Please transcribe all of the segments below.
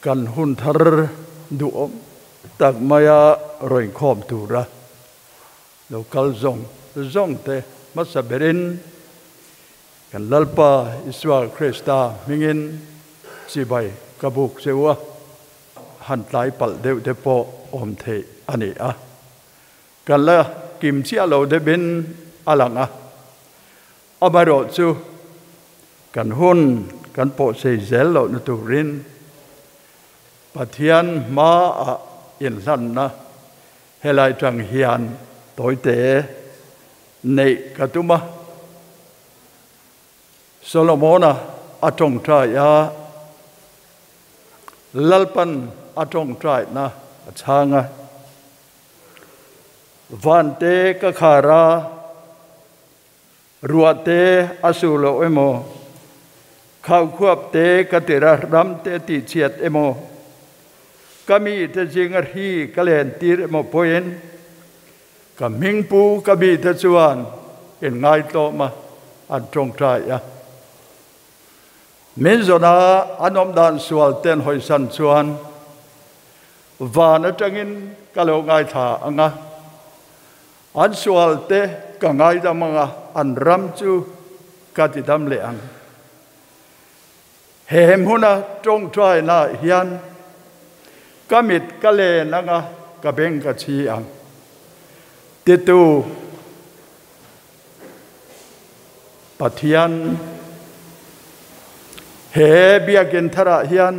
Kan hun thar duhawm tak maia rawn khawm tura lo kal zawng zawng te hmasa berin kan Lalpa Isua Krista hmingin chibai ka buk che u a, han tlai palh deuh te pawh awm theih a ni a, kan la kim chiah lo deuhin a lang a. Amaherawhchu, kan hun kan pawhsei zel lohna turin Pathian hmaah inhlanna helai tang hian tawite neih ka tum a. Solomona a tawngtai a, Lalpan a tawngtaina a chhang a. Vante ka khar a. Ruah te a su loh emaw, khaukhuap te ka tir a ram te tihchhiat emaw, ka mite zinga hri ka len tir emaw pawhin ka hmingpu ka mite chuan in ngaitlawm a, an tawngtai a. Min zawna an awm dan sual ten hawisan chuan van atangin ka lo ngaithla ang a. An sual te ka ngaidam ang a, an ram chu ka ti dam leh ang. He hmuna tawngtainaah hian ka mit ka len ang a, ka beng ka chhi ang. Titu Pathian, he biakinn tharah hian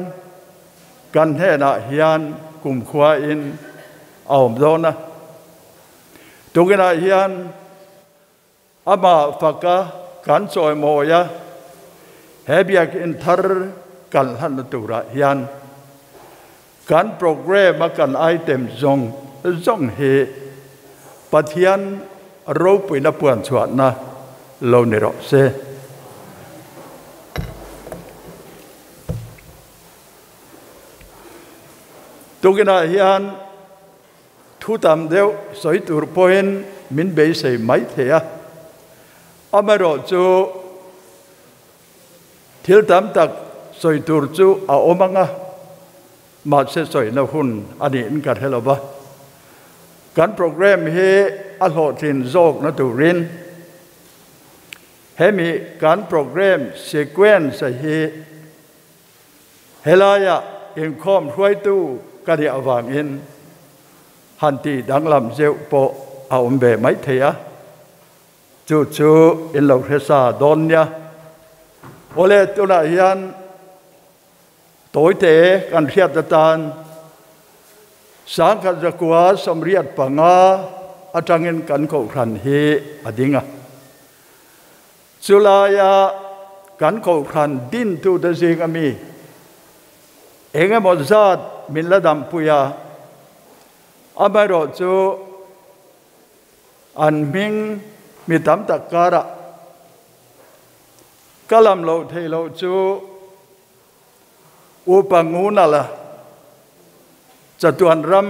kan hnenah hian kumkhuain a awm dawn a. Tukinah hian amah faka kan chawimawi a, he biakinn thar kan hlanna turah hian kan programme a kan item zawng zawng hi Pathian ropuina puan chhuahna lo ni rawh se. Tukinah hian Thu tam deuh sawi tur pawhin min beisei mai thei a, amaherawhchu thil tam tak sawi tur chu a awm ang a, mahse sawina hun a niin ka hre lo va. Kan programme hi a hlawhtlin zawkna turin hemi kan programme sequence hi Helaia inkhawm hruaitu ka nih avangin han tih danglam zeuh pawh a awm ve maithei a, chu chu in lo hre sa dawn nia. Awle, tunah hian tawite kan hriat atan Sangkhat zakua 85 atangin kan kohhran hi a ding a. Chulaia kan kohhran dintute zinga mi eng emaw zat min la dampui a, amaherawh chu an hming mi tam tak karah ka lam loh theih loh chu Upa Ngunala chatuan ram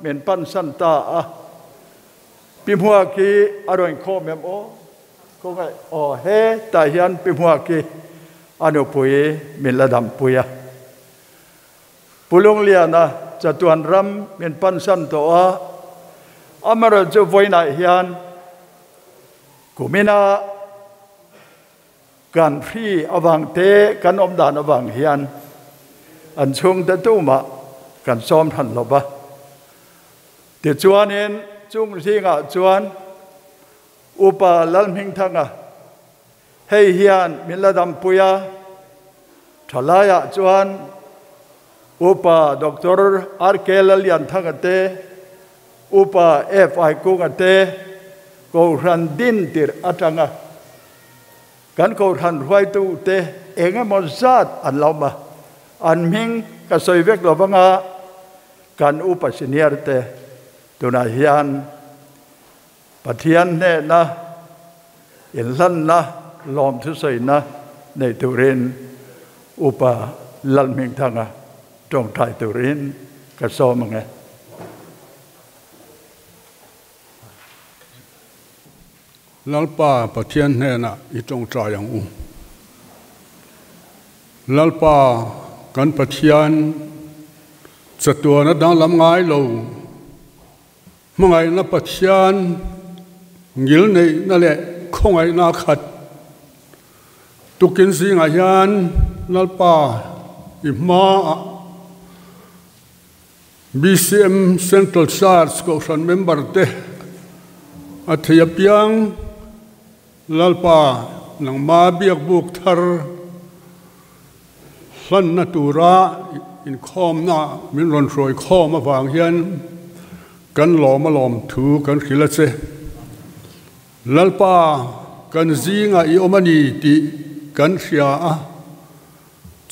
min pansan ta a, Pi Hmuaki a rawn khawm em aw? Khawngaih aw he tah hian Pi Hmuaki a nupui min la dampui a. Pu Lungliana chatuan ram min pansan tawh a, amaherawhchu chu vawiinah hian kumina Kan hri avang te, kan awm dan avang hian an chhungte tumah kan sawm hran lo va. Tichuanin chung zingah chuan Upa Lalhmingthanga hei hian min la dampui a, thalaiah chuan Upa Doctor RK Lallianthanga te, Upa FI Kunga te Kohhran din tirh atanga Kan Kohhran hruaitute eng emaw zat an lo awm a, an hming ka sawi vek lo vanga kan upa senior te tunah hian Pathian hnehna inhlanna lawmthusawina nei turin Upa Lalhmingthanga tawngtai turin ka sawm ang e. Lalpa Pathian hnenah i tawngtai ang u. Lalpa kan Pathian, Chatuana danglam ngai lo hmangaihna Pathian ngil neihna leh khawngaihna khat tukin zingah hian Lalpa i hmaah BCM Central Church Kohhran member te a thei apiang Lalpa nangma biakbuk thar hlanna tura inkhawmna min rawn hruai khawm avang hian kan lawm a lawm thu kan hrilh a che. Lalpa kan zingah i awm a ni tih kan hria a,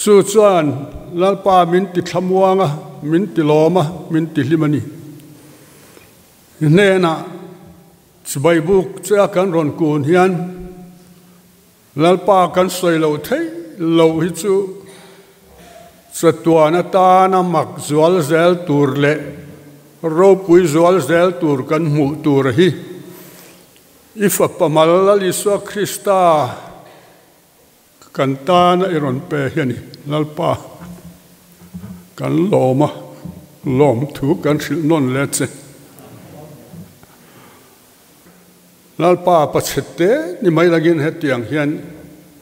chu chuan Lalpa min ti thlamuang a, min ti lawm a, min ti hlim a ni. I hnenah chibai buk che a kan rawn kun hian Lalpa kan sawi loh theih loh hi chu chatuan atana mak zual zel tur leh ropui zual zel tur kan hmuh tur hi i Fapa mal Lal Isua Krista kan tana i rawn pe hi a ni. Lalpa kan lawm a, lawmthu kan hrilh nawn leh che. Lalpa pachhet te ni mai langin hetiang hian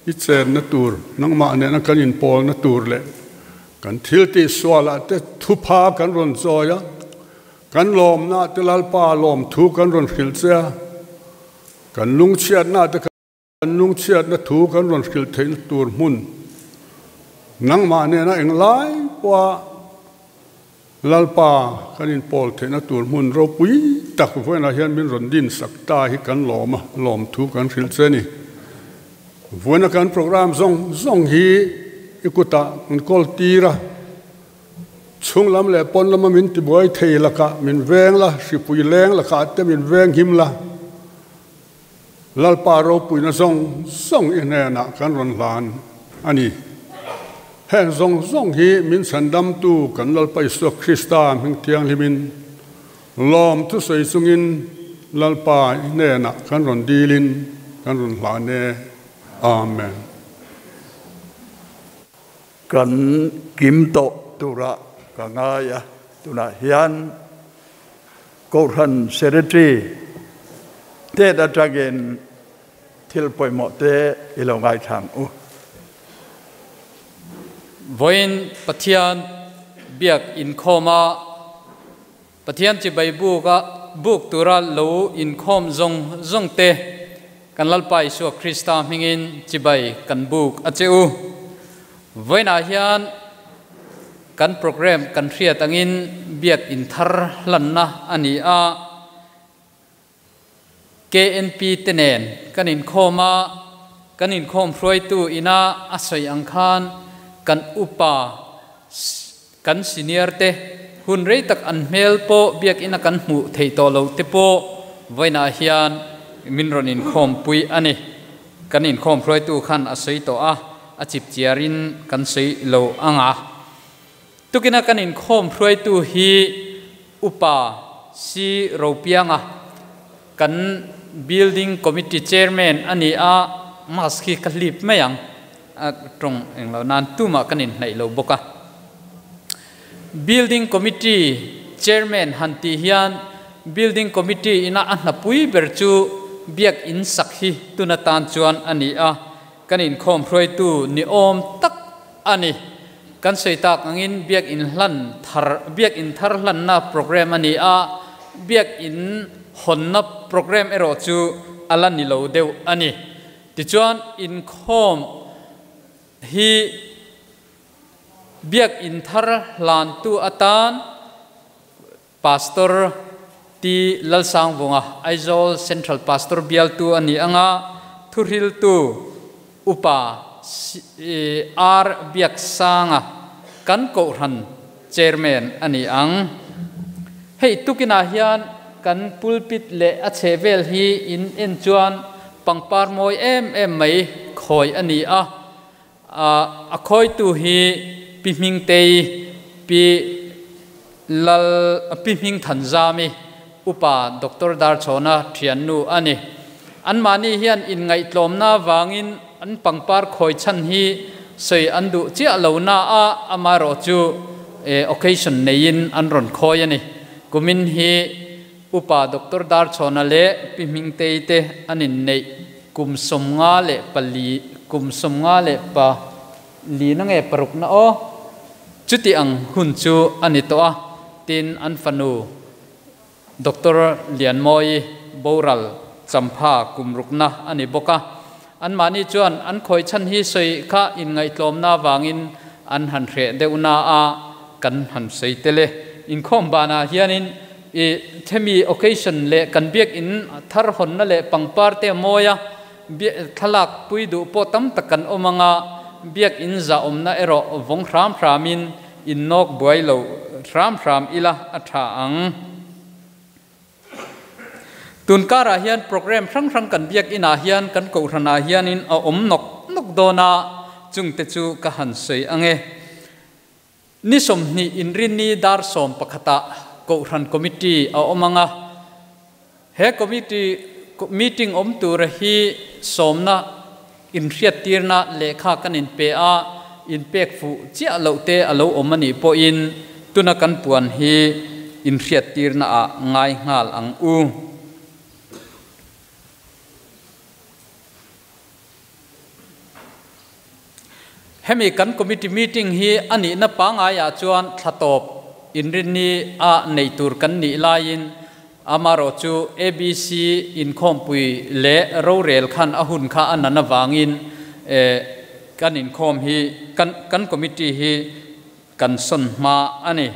i chenna tur, nangmah nena kan inpawlna tur leh kan thil tihsualah te thupha kan rawn chawi a, kan lawmna te Lalpa lawmthu kan rawn hrilh che a, kan lungchhiatna te Kan lungchhiatna thu kan rawn hrilh theihna tur hmun nangmah nena englai pawha Lalpa kan inpawl theihna tur hmun ropui tak vawiinah hian min rawn din sak ta hi kan lawm a, lawmthu kan hrilh che a ni. Vawiina kan programme zawng zawng hi i kutah kan kawl tir a, chhung lam leh pawn lama min tibuai thei lakah min veng la, hripui leng lakah te min veng him la, Lalpa ropuina zawng zawng i hnenah kan rawn hlan a ni. Heng zawng zawng hi min chhandamtu kan Lalpa Isua Krista hming thianghlimin lawm thusawi chungin Lalpa i hnenah kan rawn dilin kan rawn hlan e. Amen. Kan kim tawh turah ka ngai a, tunah hian Kohhran Secretary tet atangin thil pawimawh te i lo ngaithlang u. Vawiin Pathian biak inkhawm a Pathian chibai buk a buk tura lo inkhawm zawng zawng te kan Lalpa Isua Krista hmingin chibai kan buk a che u. Vawiinah hian Kan programme kan hriat angin biak in thar hlanna a ni a, KNP te nen kan inkhawm a, kan inkhawm hruaitu ina a sawi ang khan kan upa, kan senior te hun rei tak an hmel pawh biak ina kan hmuh theih tawh loh te pawh vawiinah hian min rawn inkhawm pui a ni. Kan inkhawm hruaitu khan a sawi tawh a. A chip chiarin kan sawi lo ang a. Tukina kan inkhawm hruaitu hi Upa Si Ropianga, kan Building Committee Chairman a ni a, mask hi ka hlip mai ang, a tawng eng lo nan tumah kan inhnaih lo bawk a. Building Committee Chairman han tih hian Building Committee ina a hnapui ber chu biak in sak hi tun atan chuan a ni a. Kan inkhawm hruaitu ni awm tak a ni. Kan sawi tak angin Biak In hlan thar, Biak In thar hlanna programme a ni a, Biak In hawnna programme erawh chu a la ni lo deuh a ni. Tichuan inkhawm hi Biak In thar hlantu atan Pastor T. Lalsangvunga, Aizawl Central Pastor bialtu a ni ang a, thuhriltu Upa R. Biaksanga kan Kohhran Chairman a ni ang. Hei tukinah hian kan pulpit leh a chhehvel hi in en chuan pangpar mawi em em mai khawi a ni a, A khawitu hi Pi Hmingtei, Pi Lal, Pi Hmingthanzami, Upa Doctor Darchhawna thiannu a ni. Anmahni hian inngaihtlawmna vangin an pangpar khawi chhan hi sawi an duh chiah lo na a, amaherawh chu occasion neiin an rawn khawi a ni. Kumin hi Upa Doctor Darchhawna leh Pi Hmingtei te an inneih kum 54 kum 54 na nge parukna aw chuti ang hun chu a ni tawh a, tin an fanu Doctor Lianmawii boral champha kum rukna a ni bawk a. Anmahni chuan an khawi chhan hi sawi kha inngaihtlawmna vangin an han hreh deuhna a kan han sawi tel e. Inkhawm banah hianin i themi occasion leh kan biakinn thar hawnna leh pangpar te a mawi a, thlalak pui duh pawh tam tak kan awm anga biakinn zahawmna erawh vawng hram hramin innawk buai lo hram hram ila a tha ang. Tun karah hian program hrang hrang kan biakinah hian kan kohhranah hianin a awm nawk nawk dawn a, chungte chu ka han sawi ang e. Ni 20 inrinni dar sawm pakhatah kohhran committee a awm ang a, he committee meeting awm tura hi sawmna inhriattirna lehkha kan inpe a, inpek fuh chiah loh te a lo awm a nih pawhin tuna kan puan hi inhriattirna ah ngai nghal ang u. Hemi kan committee meeting hi a nihna pangaiah chuan thla tawp inrinni a nei tur kan nih laiin amarawh chu ABC inkhawmpui leh rorel khan a hun kha a nan avangin kan inkhawm hi kan committee hi kan sawn hma a ni.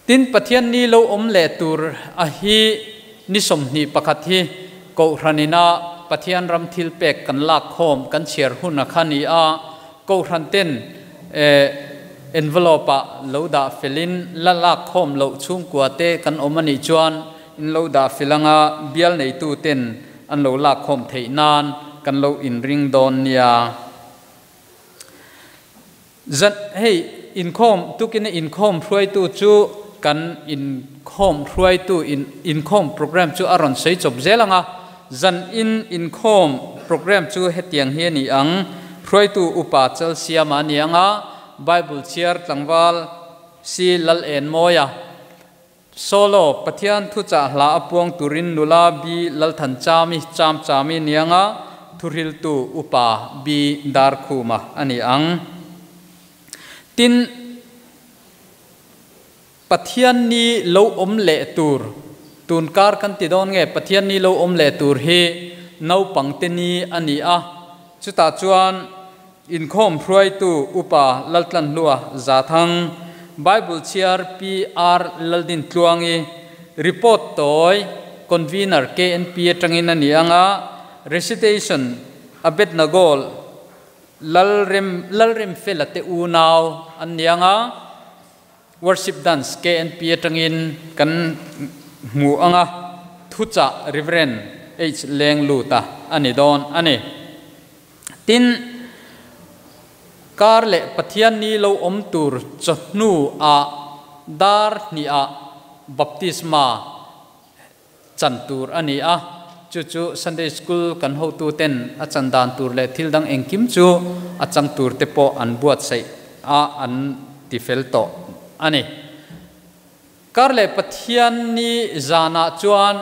Tin, Pathian ni lo awm leh tur a hi ni 21 hi Kohhranina Pathian ram thil pek kan lak khawm kan chhiar hun a kha ni a, Kohhran ten envelope ah lo dah felin la lak khawm loh chhungkua te kan awm a nih chuan in lo dah fel anga bial neitu ten an lo lak khawm theih nan kan lo inring dawn nia. Zan, hei inkhawm tukina inkhawm hruaitu chu kan inkhawm hruaitu in inkhawm program chu a rawn sawi chawp zel ang a, zan in inkhawm program chu hetiang hi a ni ang, hruaitu upa Chalsiama a ni ang a, Bible chhiar tlangval si Lal Enmawia, Solo, Pathian thuchah hla a puang turin nula B Lalthan Chami, Cham Chami nianga thuhriltu upa B Darkhuma a ni ang. Tin, Pathian ni lo awm leh tur, tun kar kan ti dawn nge, Pathian ni lo awm leh tur hi naupangte ni a ni a, chutah chuan Inkhawm hruaitu Upa Laltlanhlua Zathang, Bible chhiar PR Laldintluangi, report tawi Convener KNP atangin a ni ang a, Recitation Abednagol Lalrem Lalremfela te unau an ni ang a, Worship Dance KNP atangin kan hmu ang a, thuchah Rev. H Lengluta a ni dawn a ni. Tin, kar leh Pathian ni lo awm tur chawhnu ah dar hnih ah baptisma chan tur a ni a, chu chu Sunday School kan hotu ten a chan dan tur leh thil dang engkim chu a chang tur te pawh an buatsaih a an ti fel tawh a ni. Kar leh Pathian ni zanah chuan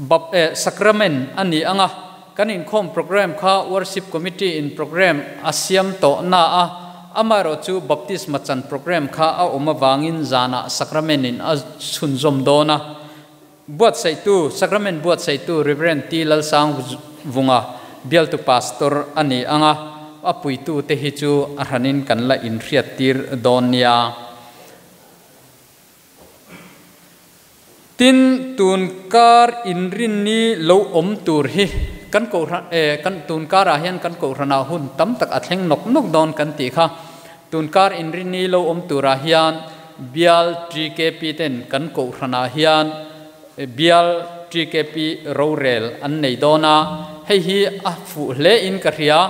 Bap eh Sacrament a ni ang a, kan inkhawm program kha Worship Committee in program a siam tawh na a, amaherawh chu Baptisma chan program kha a awm avangin zanah Sacrament in a chhunzawm dawn a. Buatsaihtu, Sacrament buatsaihtu Rev. T. Lalsangvunga, bialtu Pastor a ni ang a, a puitu te hi chu a hranin kan la inhriattir dawn nia. Tin, tun kar inrinni lo awm tur hi kan kohhran eh kan tun karah hian kan kohhranah hun tam tak a thleng nawk nawk dawn kan tih kha. Tun kar inrinni lo awm turah hian bial TKP ten kan kohhranah hian bial TKP rorel an nei dawn a, hei hi a fuh hle in ka hria.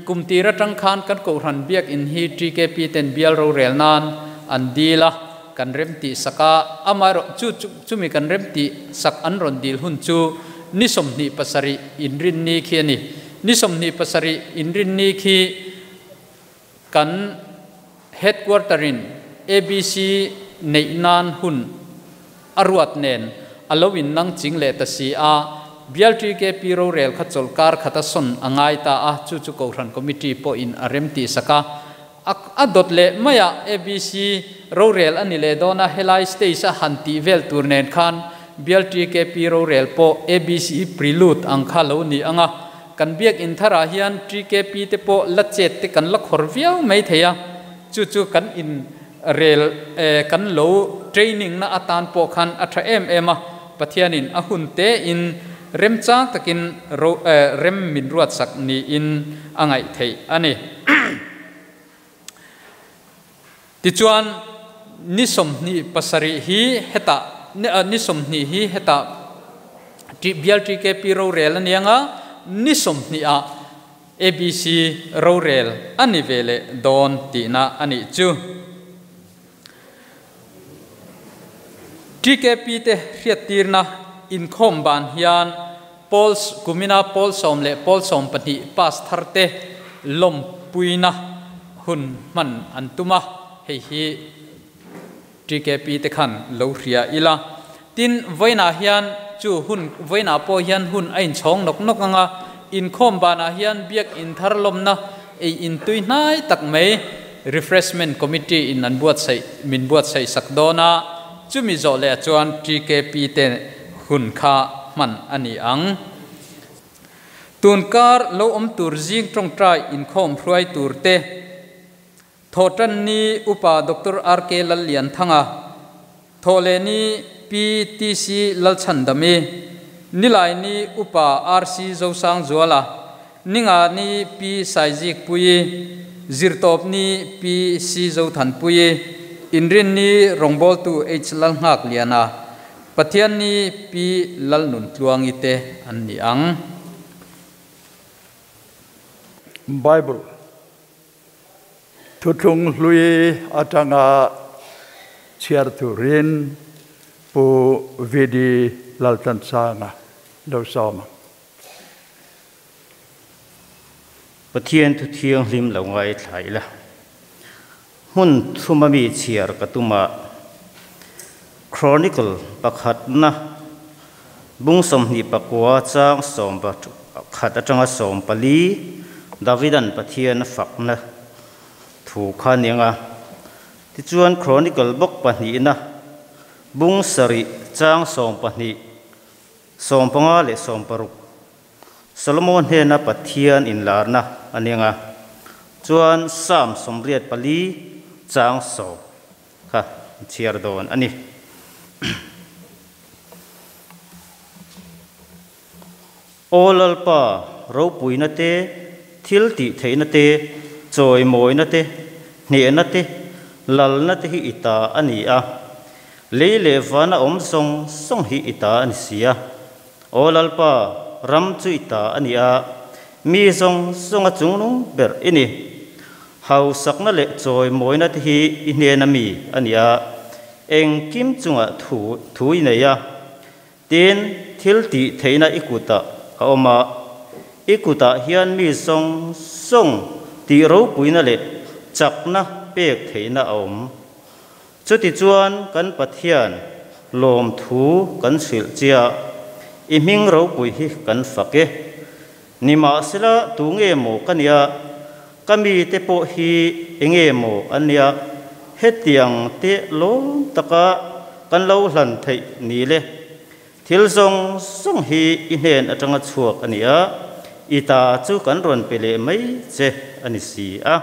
Kum tir atang khan kan Kohhran biakinn hi TKP ten bial rorel nan an dil a, kan rem tih sak a, amaherawh chu chumi kan rem tih sak an rawn dil hun chu ni 27 inrinni khi a ni. Ni 27 inrinni khi Kan headquarter-in ABC neih nan hun a ruat nen a lo in nang ching leh ta si a, Bial TKP rorel kha chawlhkar khat a sawn a ngai ta a, chu chu Kohhran Committee pawhin a remtih sak a. A dawt leh maiah ABC rorel a ni leh dawn a, helai stage a han tih vel tur nen khan Bial TKP rorel pawh ABC prelude ang kha lo ni ang a, kan biakinn tharah hian TKP te pawh la chet te kan la khawr viau mai thei a, chu chu kan in rel kan lo training na atan pawh khan a tha em em a, Pathianin a hun te in remchang takin rem min ruatsak niin a ngaih theih a ni. Tichuan, ni 27 hi hetah, ni 20 hi hetah Bial TKP rorel a niang a, ni 20 ah ABC rorel a ni ve leh dawn tihna a nih chu. TKP te hriattirna inkhawm ban hian Pawl kumina pawl sawm leh pawl 12 pass thar te lawmpuina hun hman an tum a, hei hi TKP te khan lo hria ila. Tin, vawiinah hian chu hun vawiinah pawh hian hun a inchhawng nawk nawk ang a, inkhawm banah hian biakinn thar lawmna ei intui hnai tak mai Refreshment Committee in an buatsaih min buatsaih sak dawn a, chumi zawh leh chuan TKP te hun kha hman a ni ang. Tunkar lo awm tur zing tawngtai inkhawm hruai tur te, Thawhtanni Upa Doctor RK Lallianthanga, Thawhlehni Pi TC Lalchhandami, Nilaini Upa RC Zosangzuala, Ningani Pi Saizikpuii, Zirtawpni Pi C Zothanpuii, Inrinni Rawngbawltu H Lalnghakliana, Pathianni Pi Lalnuntluangi te an ni ang. Bible Thuthlung hlui atanga chhiar turin Pu VD Laltlansanga lo sawm ang. Pathian thu thianghlim lo ngaithla ila. Hmun thuma mi chhiar ka tum a, Chronicle pakhatna bung 24 chang 11 atanga 14 Davidan Pathian a fakna thu kha nia nga. Tichuan Chronicle bawk pahnihna bung 7 chang 12, 15 leh 16 Solomon hnena Pathian inlarna a nia nga. Chuan Psalm 84 chang 10 kha chhiar dawn a ni. Aw Lalpa, ropuina te, thil tih theihna te, chawimawina te, hnehna te, lalna te hi i ta a ni a. Lei leh vana awm zawng zawng hi i ta a ni si a. Aw Lalpa, ram chu i ta a ni a, mi zawng zawnga chungnung ber i ni. Hausakna leh chawimawina te hi i hnena mi a ni a, engkim chungah thu thu i nei a. Tin, thil tih theihna i kutah a awm a, i kutah hian mi zawng zawng tih ropuina leh chakna pek theihna a awm. Chutichuan kan Pathian lawmthu kan hrilh chia, i hming ropui hi kan fak e. Nimahsela tu nge maw ka nia, ka mite pawh hi enge maw an nia, hetiang te lawm taka kan lo hlan theih ni le. Thil zawng zawng hi i hnen atanga chhuak a ni a, i ta chu kan rawn pe leh mai che a ni si a.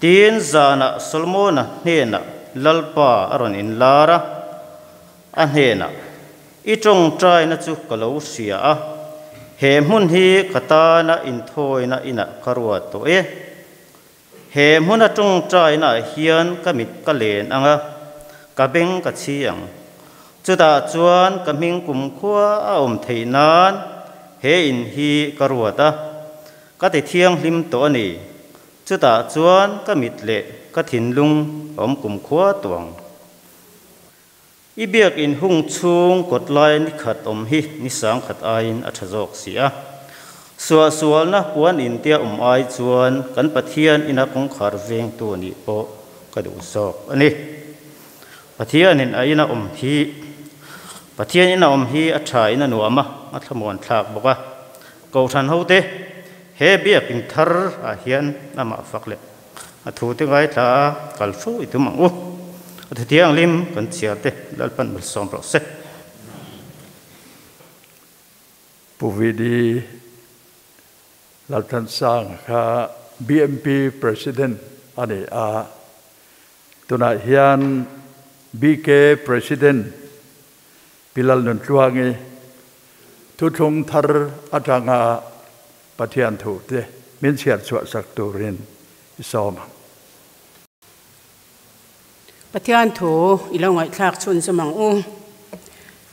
Tin, zanah Solomona hnenah Lalpa a rawn inlar a, a hnenah, I tawngtaina chu ka lo hria a, he hmun hi ka tana inthawina inah ka ruat tawh e. He hmuna tawngtainaah hian ka mit ka len ang a, ka beng ka chhi ang. Chutah chuan ka hming kumkhua a awm theih nan he in hi ka ruat a, Ka ti thianghlim tawh a ni. Chutah chuan ka mit leh ka thinlung a awm kumkhua tawh ang. I biakinn hung chhung kawt laia ni khat awm hi ni sang khat aiin a tha zawk si a. Suahsualna puan in tia awm ai chuan kan Pathian ina kawngkhar vengtu nih pawh ka duh zawk a ni. Pathianin a ina awm hi Pathian ina awm hi a tha in a nuam a, a thlamuan thlak bawk a. Kohhran hote he biakin thar ah hian amah fak leh a thute ngaithla a kal fo i tum ang u. A thu thianghlim kan chhiar te Lalpan malsawm rawh se. Pu VD Lalthansanga kha BMP President a ni a, tunah hian BK President Pi Lalnuntluangi thuthlung thar atanga Pathian thute min chhiar chhuah sak turin i sawm ang. Pathian thu i lo ngaihthlak chhun zawm ang u.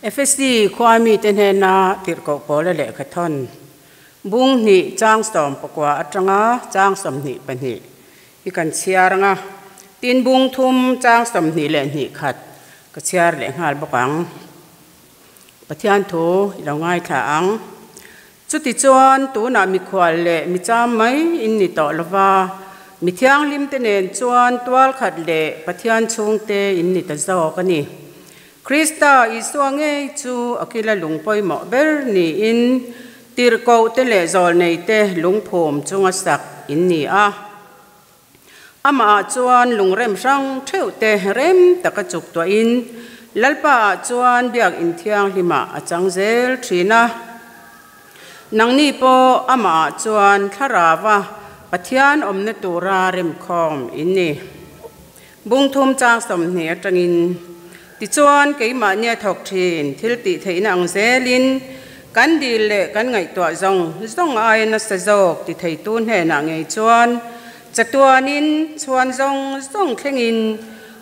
Efesi khua mite hnena tirhkoh pawla lehkha thawn bung hnih chang 19 atanga chang 22 hi kan chhiar anga, tin bung thum chang 22 khat ka chhiar leh nghal bawk ang. Pathian thu i lo ngaithla ang. Chutichuan tunah mikhual leh micham mai in ni tawh lova, mi thianghlim te nen chuan tual khat leh Pathian chhungte in ni ta zawk a ni. Krista Isua ngei chu a kila lung pawimawh ber niin tirhkoh te leh zawlnei te lungphum chunga sak in ni a. Amah ah chuan lungrem hrang theuh te rem taka chuk tuahin Lalpa ah chuan biakinn thianghlimah a chang zel thin a. Nangni pawh amah ah chuan thlarava Pathian awmna tura remkhawm in ni. Bung thum chang 20 atangin, Tichuan keimahnia thawk thin thil tih theihna ang zelin kan dil leh kan ngaihtuah zawng zawng aia nasa zawk ti theitu hnenah ngei chuan chatuanin chhuan zawng zawng thlengin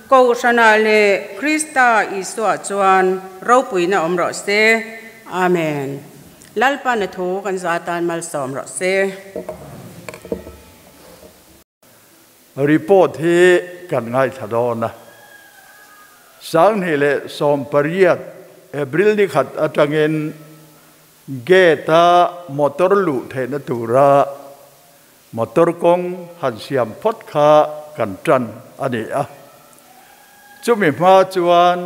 Kohhranah leh Krista Isua chuan ropuina awm rawh se. Amen. Lalpa na thu kan za tan malsawm rawh se. Report hi kan ngaithla dawn a. 2018 April ni khat atangin gate-a motor luh theihna tura motor kawng han siam phawt kha kan tan a ni a. Chumi hma chuan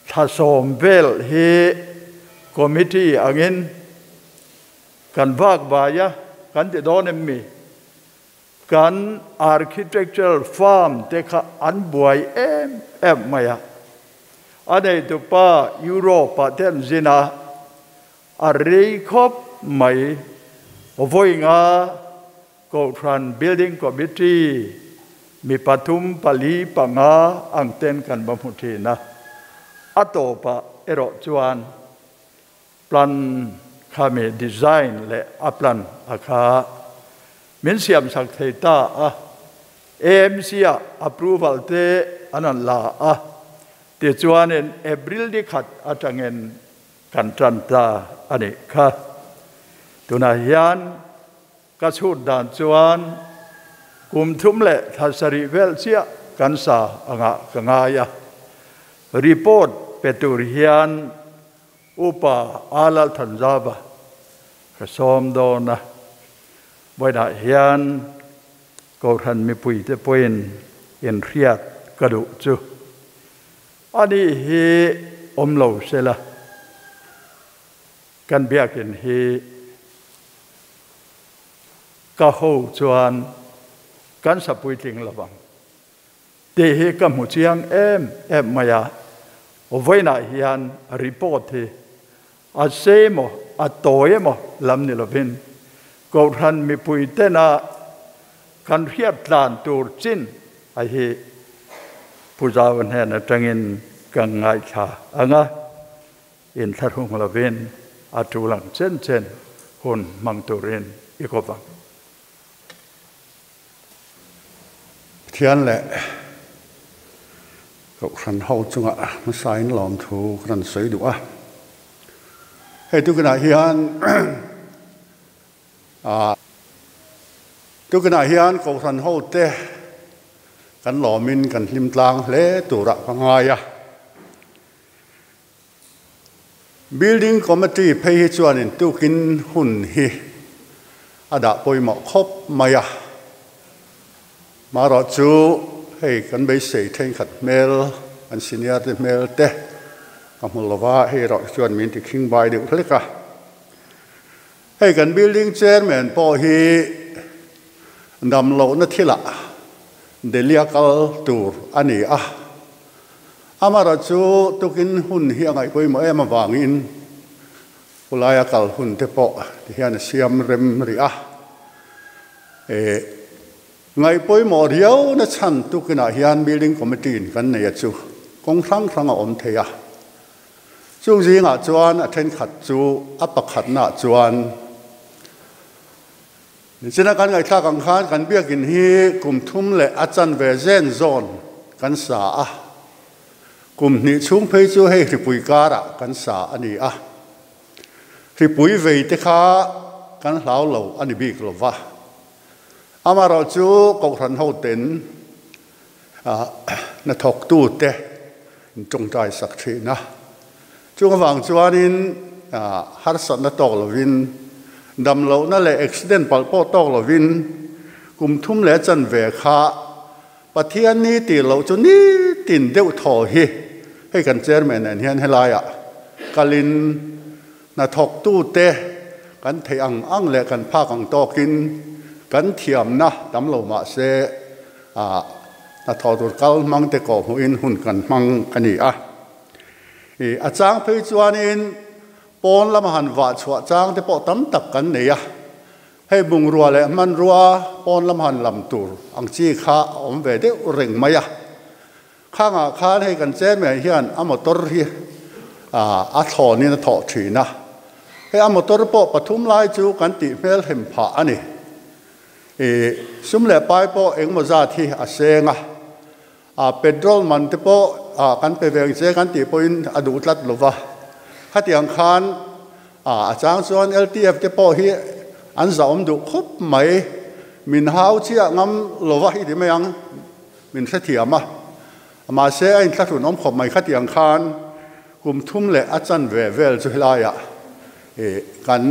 thla sawm vel hi committee angin kan vak vai a, kan ti dawn em mi? Kan architectural firm te kha an buai em em mai a. A neitupa Europe-ah te an zin a, a rei khawp mai. Vawi nga Kohhran Building Committee mi pathum pali panga ang ten kan va hmu thin a. A tawpah erawh chuan plan kha mi design leh a plan a kha min siam sak thei ta a. AMC ah approval te an an la a. Tichuanin April ni khat atangin kan tan ta a nih kha. Tunah hian ka chhut dan chuan kum thum leh thla sarih vel chiah kan sa angah ka ngai a. Report pe tur hian Upa Alal Thanzava ka sawm dawn a. Vawiinah hian Kohhran mipuite pawhin inhriat ka duh chu. Ani hi awm lo sela kan biakin hi ka ho chuan kan sa puitling lovang tih hi ka hmu chiang em em mai a. Vawiinah hian report hi a sei emaw a tawi emaw lam ni lovin Kohhran mipuitena kan hriat tlan tur chin a hi Pu Zau hnen atangin ka ngaithla ang a, inthlahrung lovin a tul ang chen chen hun hmang turin i kawp ang. Pathian leh Kohhran ho chungah hmasain lawmthu ka rawn sawi duh a. Hei tukinah hian tukinah hian Kohhran ho te kan lawmin kan hlim tlang hle turah ka ngai a. Building Committee phei hi chuanin tukin hun hi a dah pawimawh khawp mai a. Marawh chu hei kan beisei thenkhat hmel, kan senior te hmel te ka hmu lova, hei erawh chuan min ti khing bai deuh hlek a. Hei kan building chairman pawh hi dam lohna thilah Delhi a kal tur a ni a. Amarawh chu tukin hun hi a ngaih pawimawh em avangin khulaia kal hun te pawh ti hian a siam rem rih a. E ngaih pawimawh riau na chhan tukinah hian building committee in kan nei a chu kawng hrang hrang a awm thei a. Chung zingah chuan a thenkhat chu a pakhatnaah chuan Nichina kan ngaihthlak ang khan kan biakin hi kum thum leh a chanve zen zawn kan sa a, kum hnih chhung phei chu hei hripui karah kan sa a ni a. Hripui vei te kha kan hlau lo a ni bik lo va. Amaherawh chu Kohhran hoten hnathawktute in tawngtai sak thin a. Chung avang chuanin harsatna tawk lovin, damlohna leh accident palh pawh tawk lovin kum thum leh chanve kha Pathian ni tih loh chu nitin deuh thaw hi hei kan chairman nen hian helaiah kalin hnathawktute kan theih ang ang leh kan phak ang tawkin kan thiamna tam lo mah se hnathawh tur kal hmang te kawh hmuhin hun kan hmang a ni a. I a chang phei chuanin pawn lama han vah chhuah chang te pawh tam tak kan nei a, hei bungrua leh hmanrua pawn lama han lam tur ang chi kha a awm ve deuh reng mai a. Khangah khan hei kan chairman hian a motor hi a thlawnin a thawh thin a, hei a motor pawh pathum lai chu kan tih hmel hem phah a ni. I sum leh pai pawh engemaw zat hi a seng a, a petrol man te pawh kan pe ve ang che kan tih pawhin a duh tlat lo va. Khatiang khan a chang chuan LTF te pawh hi an zahawm duh khawp mai, min hau chiah ngam lo va i ti mai ang, min hrethiam a. Mahse a inthlahrun awm khawp mai khatiang khan kum thum leh a chanve vel chu helaiah kan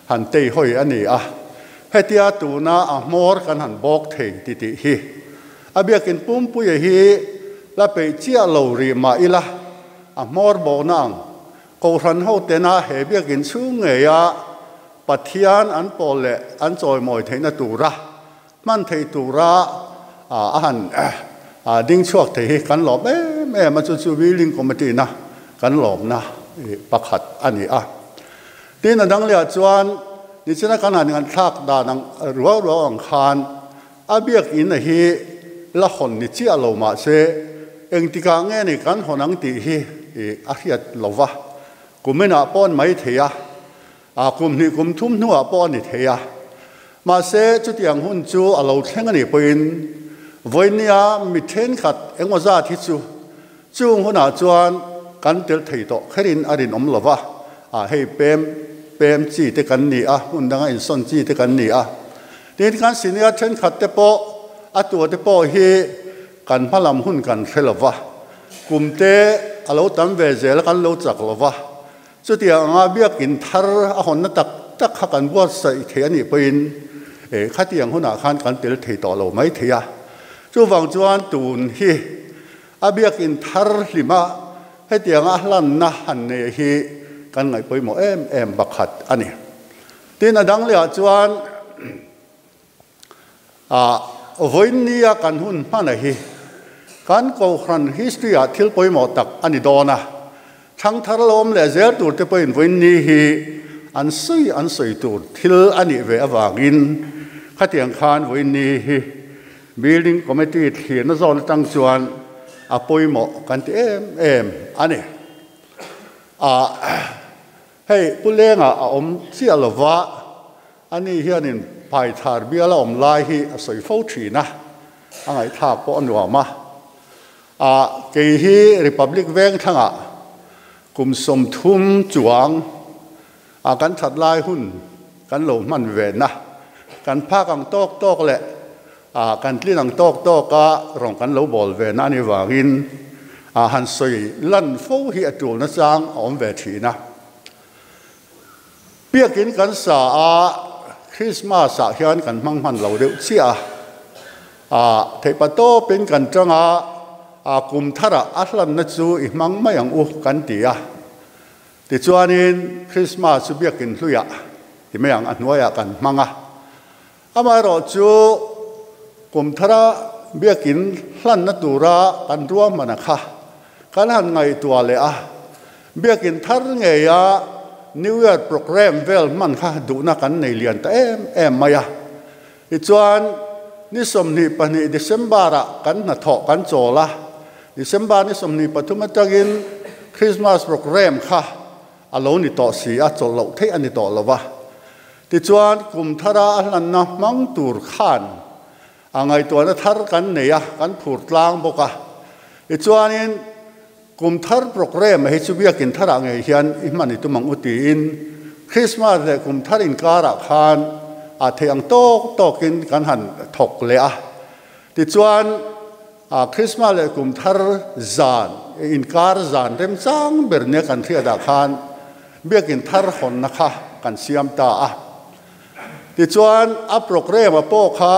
han tei hawi a ni a, hetia tuna a hmawr kan han bawk thei ti tih hi a biakin pumpuia hi la peih chiah lo rih mah ila a hmawr bawkna ang Kohhran ho tena he biakin chhung ngeia Pathian an pawl leh an chawimawi theihna tura hman theih tura a han ding chhuak thei hi kan lawm em em a, chu chu Building Committee na kan lawmna pakhat a ni a. Tin a dang lehah chuan nichina kan han nganthlak dan ang ruau ruau ang khan a biakinn a hi la hawn ni chiah lo mahse engtikah nge ni kan hawn ang tih hi a hriat lo va, kuminah pawh an mai thei a. A kum hnih kum thum hnuah pawh a ni thei a, mahse chutiang hun chu a lo thleng a nih pawhin vawinia mi thenkhat engmaw zat hi chu chung hunah chuan kan tel thei tawh kherin a rinawm lo va, a hei pem pem chi te kan ni a, hmun danga insawn chi te kan ni a. Tin, kan senior thenkhat te pawh a tua te pawh hi kan hmalam hun kan hre lo va, kum te a lo tam ve zel a kan lo chak lo va, Chutiang anga biakin thar a hawnna tak tak kha kan buatsaih thei a nih pawhin khatiang hunah khan kan tel thei tawh lo mai thei a. Chuvang chuan tun hi a biakin thar hlima hetianga a hlanna han nei hi kan ngaih pawimawh em em pakhat a ni. Tin, a dang lehah chuan Vawiinnia kan hun hmana hi kan Kohhran history ah thil pawimawh tak a ni dawn a, thangthar lawm leh zel tur te pawhin vawiinni hi an sawi an sawi tur thil a nih ve avangin khatiang khan vawiinni hi Building Committee thlirna zawn atang chuan a pawimawh kan ti em em a ni. Hei Pu Lenga a awm chiah lova. Ani hianin Paithar bial a awm lai hi a sawi fo thin a, a ngaihthlak pawh a nuam a. Ah, kei hi Republic veng thlangah kum 30 chuang a kan that lai hun kan lo hman ve na, kan phak ang tawk tawk leh ah kan tlin ang tawk tawk a rawng kan lo bawl ve na a ni vangin ah han sawi lan fo hi a tulna chang a awm ve thin a. Biakin kan sa a, Christmas ah hian kan hmang hman lo deuh chiah a, theihpatawpin kan tang a, a kum tharah a hlanna chu i hmang mai ang u kan ti a. Tichuanin Christmas chu biakin hluiah ti mai ang a hnuaiah kan hmang a. Amaherawhchu kum thara biakin hlanna tura kan ruahman a kha kan han ngaihtuah leh a, biakin thar ngeia New Year program vel hman kha duhna kan nei lian ta em em mai a. Tichuan, ni 22 December-ah kan hnathawh kan chawl a, December ni 23 atangin Christmas program kha a lo ni tawh si a, chawlh loh theih a ni tawh lo va. Tichuan, kum thara a hlanna hmang tur khan a ngaihtuahna thar kan nei a, kan phur tlang bawk a. Tichuanin, Kum thar program hi chu biakin tharah ngei hian i hman i tum ang u tiin Christmas leh kum thar inkarah khan a theih ang tawk tawkin kan han thawk leh a. Tichuan, Christmas leh kum thar zan, inkar zan remchang ber nia kan hriatah khan biakin thar hawnna kha kan siam ta a. Tichuan, a program a pawh kha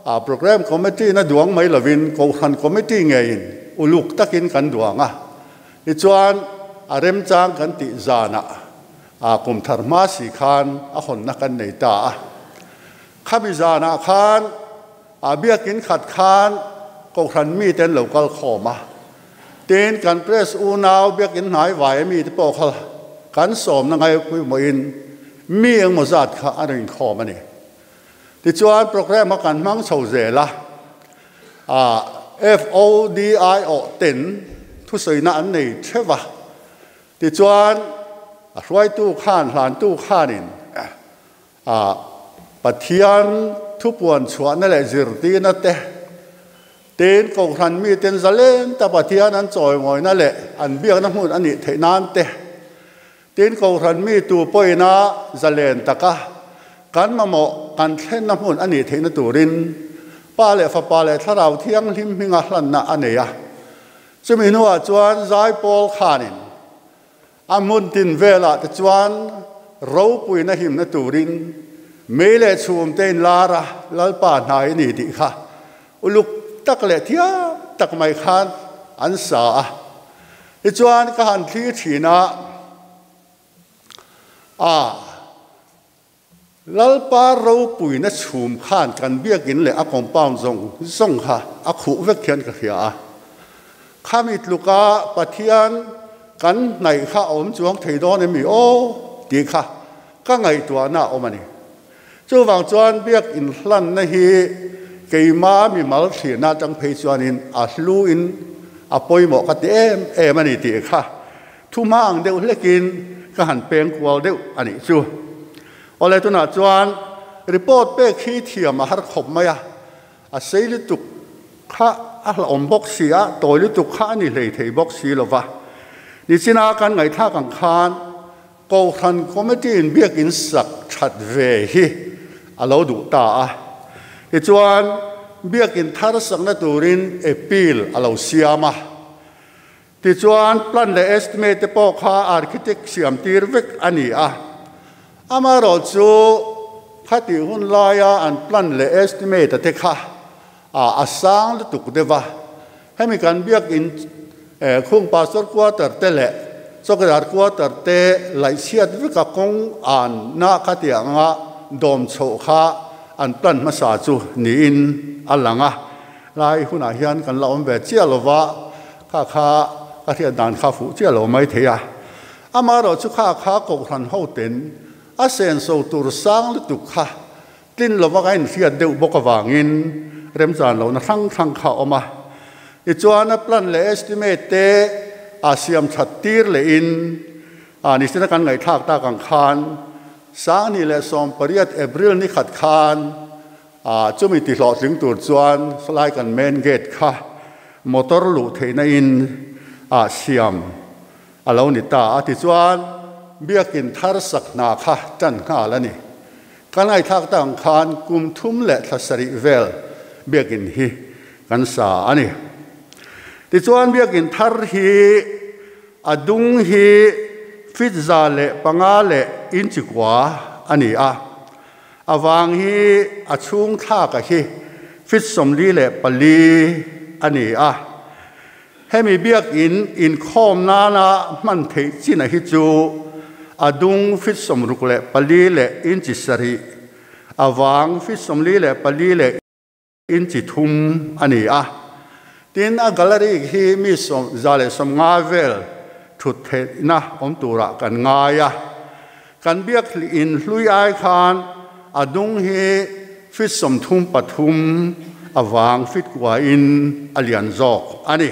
a program committee na duang mai lovin Kohhran committee ngeiin uluk takin kan duang a. Tichuan, a remchang kan tih zanah a kum thar hma si khan a hawnna kan nei ta a. Khami zanah khan a biakin khat khan Kohhran mite an lo kal khawm a. Tin, kan press unau biakin hnai vai a mite pawh kha kan sawmna ngai pawimawhin mi engmaw zat kha an rawn inkhawm a ni. Tichuan, program kha kan hmang chho zel a, FODI awh ten thusawina an nei theuh a. Tichuan, a hruaitu khan, hlantu khanin A Pathian thupuan chhuahna leh zirtirna te, tin Kohhran miten zalen ta Pathian an chawimawina leh an biakna hmun a nih theih nan te, tin Kohhran mi tu pawhina zalen taka kan mamawh kan thlenna hmun a nih theihna turin Pa leh Fapa leh Thlarau Thianghlim hminga hlanna a nei a. Chumi hnuah chuan Zaipawl khanin A hmun tin velah te chuan ropuina himna turin mei leh chhum te inlar a, Lalpa hnai a ni tih kha uluk tak leh thiam tak mai khan an sa a. Tichuan ka han thlir thin a, a. Lalpa ropuina chhum khan kan biakin leh a compound zawng zawng kha a khuh vek hian ka hria a. Khami tluka Pathian kan hnaih kha a awm chuang thei dawn em i aw tih kha ka ngaihtuahna a awm a ni. Chuvang chuan biakin hlanna hi keima mimal thlirna atang phei chuanin a hluin a pawimawh ka ti em em a ni tih kha Thu hma ang deuh hlekin ka han peng kual deuh a nih chu. Awle tunah chuan report pek hi thiam a har khawp mai a, a sei lutuk kha a hlauhawm bawk si a, tawi lutuk kha a ni hlei thei bawk si lo va. Nichina kan ngaihthlak ang khan Kohhran Committee in biakin sak that ve hi a lo duh ta a. Tichuan biakin thar sakna turin appeal a lo siam a. Tichuan, plan leh estimate te pawh kha architect siam tir vek a ni a. Amaherawhchu, khatih hun laia an plan leh estimate a te kha a sang lutuk deuh a. Hemi kan biakin khung pastor quarter te leh chawkidar quarter te laihchhiat veka kawng an na khatiang anga dawm chhoh kha an plan hmasa chu niin a lang a. Lai hunah hian kan la awm ve chiah lo va, kha kha ka hriat dan kha fuh chiah lo mai thei a. Amaherawh chu kha kha Kohhran hoten a senso tur sang lutuk kha tlin lova ka inhriat deuh bawk avangin remchan lohna hrang hrang kha a awm a. Tichuan a plan leh estimate te a siam that tir lehin a nisina kan ngaihthlak tak ang khan 2018 April ni khat khan A chumi ti hlawhtling tur chuan salai kan main gate kha motor luh theihna in ah siam a lo ni ta a, tichuan biakin thar sak hna kha tan nghal a ni. Kan ngaihthlak tak ang khan kum thum leh thla sarih vel biakin hi kan sa a ni. Tichuan biakin thar hi a dung hi feet 105 leh inch kua a ni a. A vang hi a chhung thlak a hi fit 44 a ni a. Hemi biakin inkhawm nana hman theih chin a hi chu a dung fit 64 leh inchi 7, a vang fit 44 leh inchi 3 a ni a. Tin a gallery hi mi 150 vel thut theihna awm turah kan ngai a. Kan biak in hlui ai khan a dung hi fit 33, a vang fit 9 in a lian zawk a ni.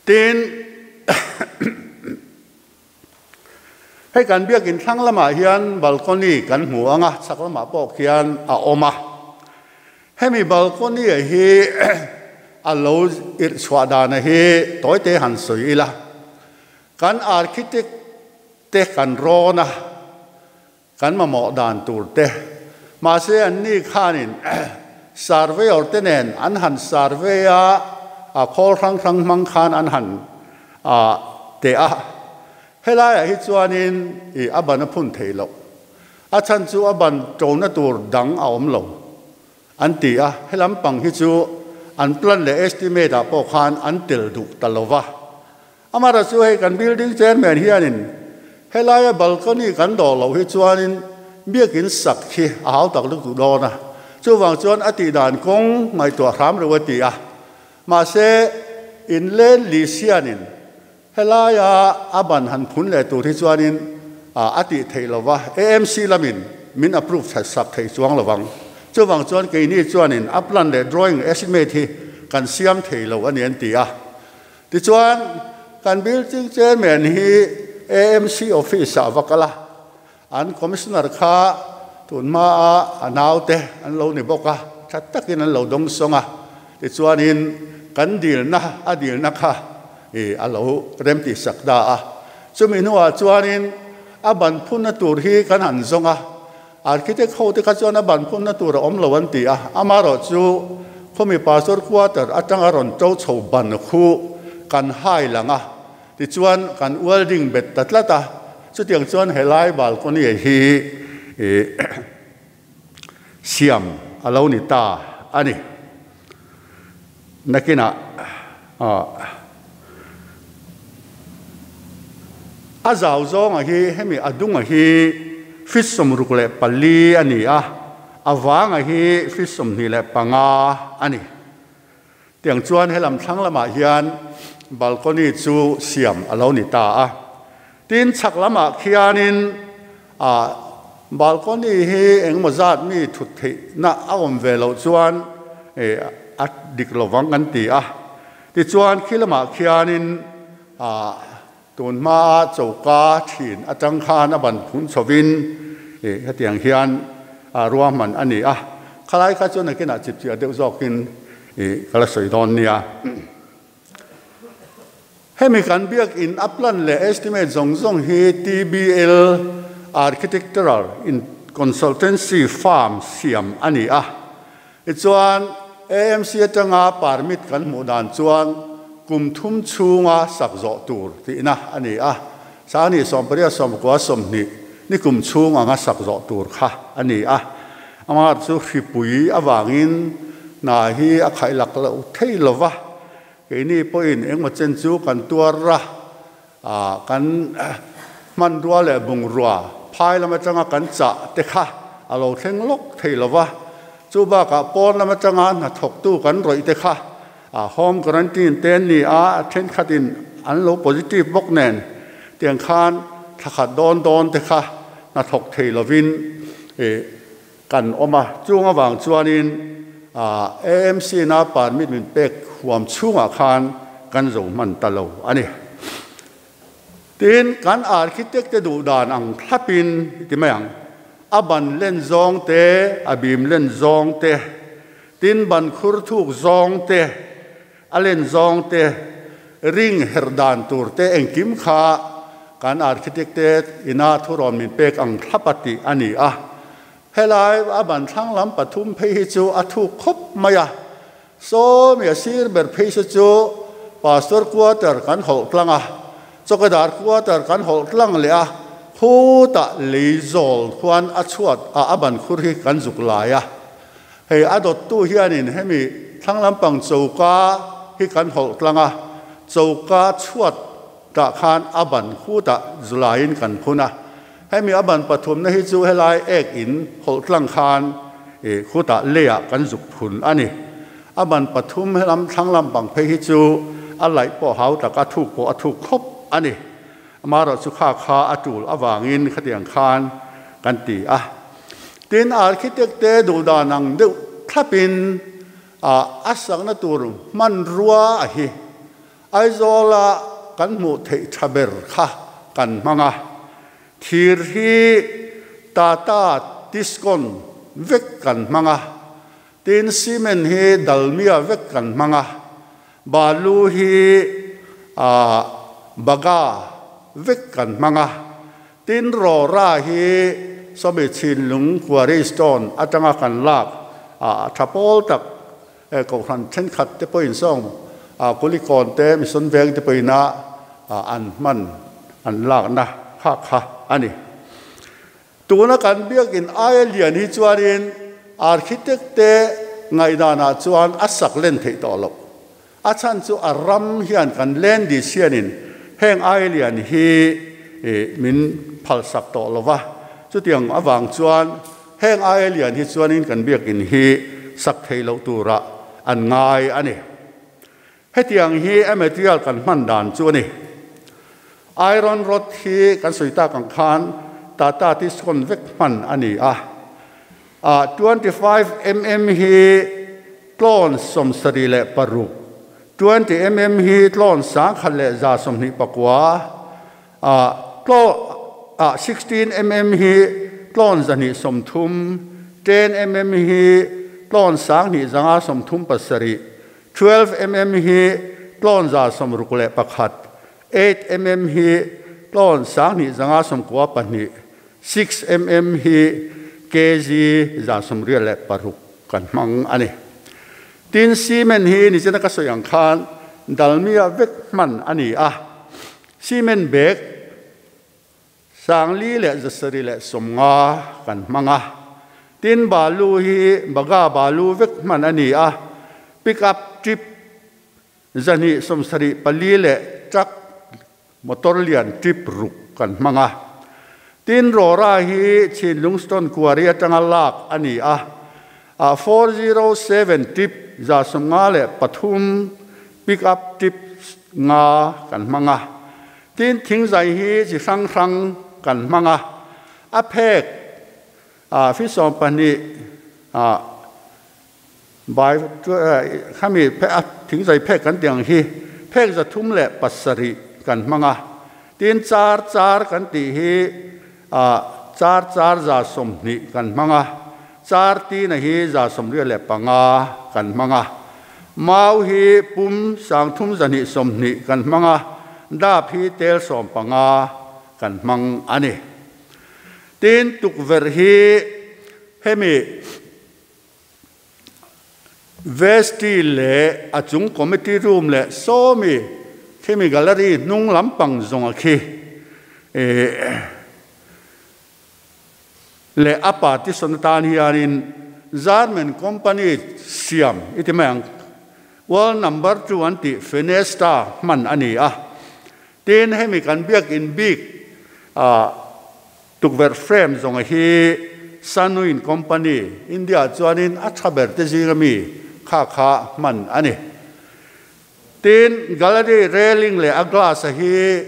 Tin hei kan biakin thlang lamah hian balcony kan hmu anga, chhak lamah pawh khian a awm a. Hemi balcony hi a lo irh chhuah dana hi tawite han sawi ila. Kan architect te kan rawn a, kan mamawh dan tur te, mahse an ni khanin surveyor te nen an han survey a, a khawl hrang hrang hmang khan an han te a. Helaiah hi chuanin i a ban a phun thei lo, a chhan chu a ban ṭona tur dang a awm lo an ti a. Helam pang hi chu an plan leh estimate ah pawh khan an tel duh ta lova. Amara chu hei kan building chairman hianin helaia balcony kan dawh loh hi chuanin biakin sak hi a hau tak lutuk dawn a. Chuwang chuan a tih dan kawng ngaihtuah hram reuh a ti a. Mahse in len li sianin helaia a ban han phun leh tur hi chuanin a tih theih lova. AMC lamin min approve sak thei chuang lovang. Chuwang chuan keini chuanin a plan leh drawing estimate hi kan siam thei lo ani an ti a. Tichuan kan building chairman hi AMC office ah vakala an commissioner kha tun ma a anaute an lo ni bawk a, that takin an lo dawng sawng a. Tichuanin kan dilna a dilna kha a lo remti sak da a. Chumi hnuah chuanin a ban phunna tur hi kan han zawng a. Architect ho te kha chuan a ban phunna tur a awm lo an ti a. Amarawh chu khawmi pastor quarter atanga rawn to chho ban khu kan hai lang a. Tichuan kan welding bet ta tlat a. Chutiang chuan helai balcony hi siam a lo ni ta ani. Nakina a zau zawnga hi hemi a dunga hi fit 64 ani a, a wanga hi fit 25 ani. Tiang chuan helam thlang lamah hian balcony chu siam a lo ni ta a. Tin chhak lamah khianin a balcony hi engemaw zat mi thut theih na a awm ve loh chuan a dik lovang kan ti a. Tichuan khi lamah khianin a tun hma a choka thin atang khan a ban phun chhovin hetiang hian a ruahman ani a. Khalai kha chuan nakinah chipchiah deuh zawkin kala sawi dawn nia. Hemi kan biak in a plan leh estimate zawng zawng hi TBL Architectural in Consultancy Firm siam ani a. Tichuan AMC atanga permit kan hmuh dan chuan kum thum chhunga sak zawh tur tihna ani a. Sani 80 90 20 ni kum chhung anga sak zawh tur kha ani a. Amar chu hripui awangin na hi a khailak lo thei lova. Keini pawhin engmaw chen chu kan tuar ra, kan hman rua leh bungrua phai lam atanga kan chah te kha a lo thleng lawk thei lova. Chu bakah pawn lam atanga hna thawktu kan rawih te kha home quarantine te an ni a, thenkhatin an lo positive bawk nen tiang khan thlakhat dawn dawn te kha hna thawk thei lovin kan awm a. Chung awang chuanin AMC na permit min pek huam chhungah khan kan zo hman ta lo ani. Tin kan architect te duh dan ang thlapin ti mai ang, a ban len zawng te, a bim len zawng te, tin ban khur thuk zawng te, a len zawng te, ring her dan tur te engkim kha kan architect te ina thuron min pek ang thlapati ani a. Helai a ban thlang lam pathum phei hi chu a thuk khawp mai a. So mi a sir ber phei se chu pastor quarter kan hawlh tlang a, chokadar quarter kan hawlh tlang leh a. Khutah lei zawl khuan a chhuat ah a ban khur hi kan zuk lai a. Hei a dawttu hianin hemi thlang lampang choka hi kan hawlh tlang a, choka chhuat tah khan a ban khutah zu laiin kan phun a. Hemi a ban pathumna hi chu helai ek in hawlh tlang khan khutah leiah kan zuk phun a ni. A ban pathum helam thlang lampang phei hi chu a laih pawh hau tak a thuk pawh a thuk khawp a ni. Amaherawhchu kha kha a tul avangin khatiang khan kan ti a. Tin, architect te duhdan ang deuh thlapin a sakna tur hmanrua a hi Aizawla kan hmuh theih tha ber kha kan hmang a. Thir hi Tata Tiscon vek kan hmang a. Tin, cement hi Dalmia vek kan hmang a. Balu hi Baga vek kan hmang a. Tin, Rawra hi sawmi chhinlung quarry stone atanga kan lak a tha pawl tak kohhran thenkhat te pawhin sawng Kulikawn te Mission Veng te pawhin a an hman an lakna kha kha a ni. Tuna kan biakin aia lian hi chuanin architect te ngaihdanah chuan a sak len theih tawh loh. A chhan chu a ram hian kan land dish hianin heng aia lian hi min phalsak tawh lo va, chutiang avang chuan heng aia lian hi chuanin kan biakin hi sak thei loh turah an ngai a ni. Hetiang hi a material kan hman dan chu a ni. Iron rod hi kan sawi tak ang khan Tata Tiscon vek hman a ni a. 25 mm hi tlawn 76, 20 mm hi tlawn 1129, 16 mm hi tlawn 230, 10 mm hi tlawn 1537, 12 mm hi tlawn 161, 8 mm hi tlawn 1592, 6 mm hi kg 186 kan hmang a ni. Tin, cement hi ni chena ka sawi ang khan Dalmia vek hman a ni a. Cement bag 4650 kan hmang a. Tin, balu hi baga balu vek hman a ni a. Pick up trip 274 leh truck motor lian trip ruk kan hmang a. Tin, rawra hi Chhinlung stone quarry atanga lak a ni a. 407 trip 153, pick up trip nga kan hmang a. Tin, thingzai hi chi hrang hrang kan hmang a. A phek fi 12 by khami thingzai phek kan tiang hi phek 307 kan hmang a. Tin, char char kan ti hi char char 120 kan hmang a. Char ti na hi 185 kan hmang a. Mau hi pum 3220 kan hmang a. Dap hi tel 15 kan hmang a ni. Tin, tukver hi hemi vesti le a chung committee room le sawmi khimi gallery hnung lampang zawng a khi le a partition atan hianin German company siam iti mai ang world number 2 an tih Fenesta hman a ni a. Tin, hemi kan biakin bik tukverh frame zawng a hi Sanuin company India chuanin a tha ber te zinga mi kha kha hman a ni. Tin, gallery railing leh a glass a hi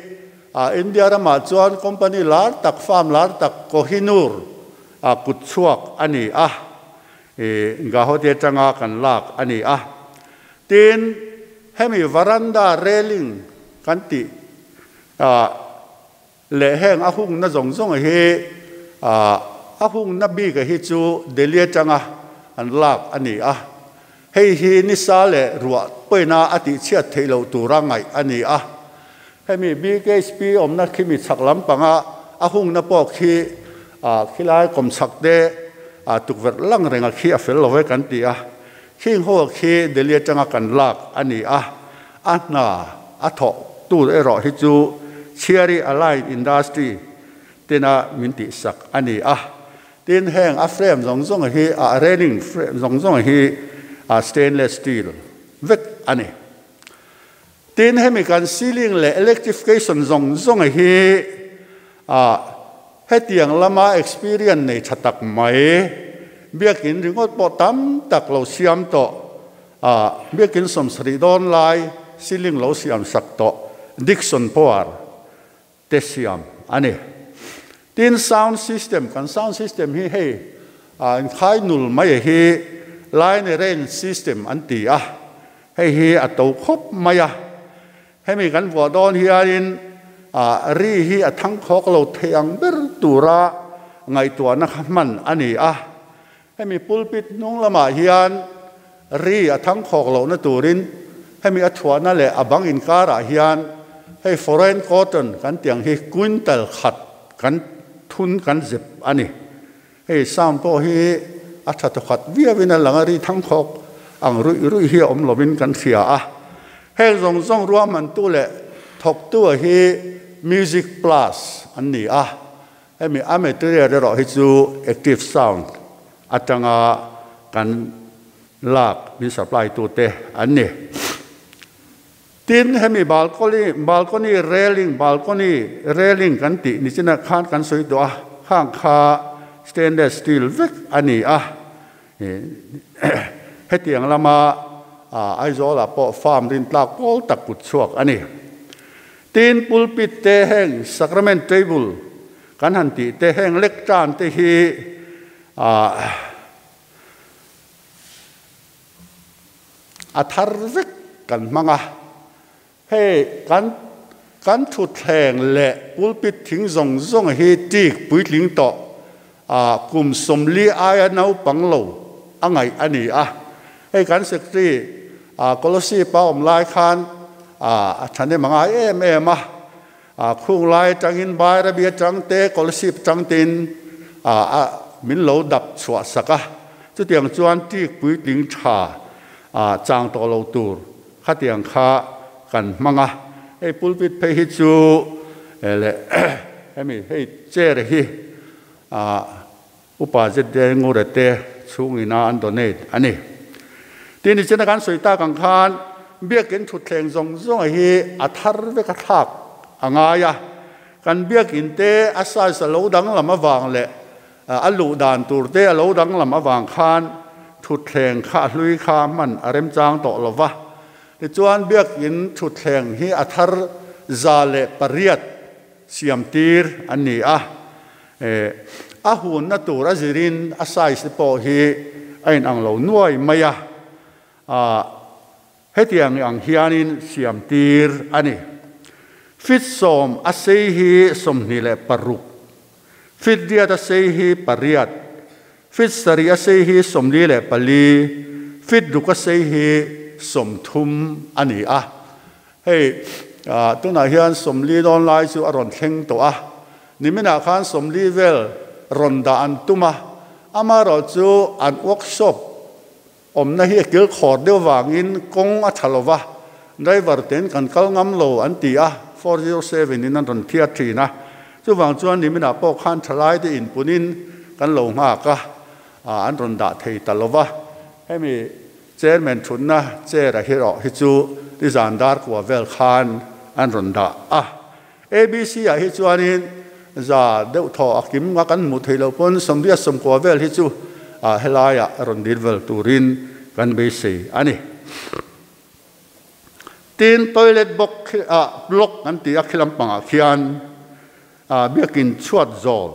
India ramah chuan company lar tak farm lar tak Kohinoor kut chhuak a ni a. Guwahati atanga kan lak a ni a. Tin, hemi veranda railing kan tih leh heng a hungna zawng zawng hi a hungna bik a hi chu Delhi atanga an lak a ni a. Hei hi nisa leh ruah pawina a tih chhiat theih loh tura ngaih a ni a. Hemi BKHP awmna khimi chhak lampanga a hungna pawh khi khilai kawm chhak te tukverh lang renga khi a fel lo ve kan ti a. Khing ho khi Delhi atanga kan lak a ni a. A hna a thawk tur erawh hi chu Chhiari Allied Industry Tina min ti sak ani a. Tin heng a frame zawng zawng hi a railing frame zawng zawng hi a stainless steel vek ani. Tin hemi kan ceiling leh electrification zawng zawng hi a hetiang lama experience nei tha tak mai biakin ringawt pawh tam tak lo siam tawh a biakin 70 dawn lai ceiling lo siam sak tawh Dixon Power te siam ani. Tin sound system kan sound system hi hei a in khai nul mai hi line range system an ti a hei hi a to khawp mai a hemi kan vuah dawn hianin a ri hi a thang khawk lo thei ang ber tura ngaihtuahna kha hman ani a hemi pulpit hnung lamah hian ri a thang khawk lo na turin hemi a thuahna leh a bang inkarah hian hei foreign cotton kan tiang hi quintal khat kan thun kan zep ani hei sound pawh hi a tha thawkhat viauin a lang a ri thang khawk ang rui rui hi a awm lovin kan hria a heng zawng zawng ruahman tu leh thawk tu a hi music plus an ni a hemi a material erawh hi chu active sound atanga kan lak min supply tu te an ni. Tin hemi balcony balcony railing balcony railing kan tih ni china khan kan sawi tawh a khang kha stainless steel vek ani a hetiang lama Aizawl ah pawh farm rin tlak pawl tak kut chhuak ani. Tin pulpit te heng sacrament table kan han tih te heng lectern te hi a thar vek kan hmang a hei kan kan thutthleng leh pulpit thing zawng zawng hi tik puitling tawh a kum 40 aia naupang lo a ngaih ani a hei kan secretary a Kolossi pa awm lai khan a thane mangai em em a a khung lai tangin Bairabia tang te Kolossi tang tin a min lo dap chhuah sak a chutiang chuan tik puitling tha a chang tawh lo tur khatiang kha kan hmang a hei pulpit phei hi chu le hemi hei chair hi a upa zet ngure te chhungina an donate ani. Tin ni chena kan sawi tak ang khan biakin thutthleng zawng zawng hi a thar vek a thlak a ngai a kan biakin te a size a lo dang lam awang leh a luh dan tur te a lo dang lam awang khan thutthleng kha hlui kha man a rem chang tawh lova tichuan biakin thutthleng hi a thar za leh pariat siam tir an ni a a hun na tur a zirin a size pawh hi a in ang lo nuai mai a hetiang ang hianin siam tir ani. Fit som a sei hi 26 fit riat a sei hi pariat fit sari a sei hi 44 fit ruk a sei hi 30 ani a hei tunah hian 40 dawn lai chu a rawn thleng tawh a nimina khan 40 vel rawn dah an tum a amarawh chu an workshop awmna hi a kil khawr deuh wangin kawng a tha lova driver ten kan kal ngam lo an ti a 407 in an rawn thiat thin a chuwang chuan nimina pawh khan thalai te in punin kan lo nghak a an rawn dah thei ta lova hemi chairman thunna chair a hi rawh hi chu ti zan dar kuwa vel khan an rawn dah a ABC a hi chuanin za deuh thaw a kim nga kan hmu thei lo pawn 80 kuwa vel hi chu a helaia rawn dil vel turin kan beisei ani. Tin toilet box a block an ti a khilam pangah khian a biakin chhuat zawl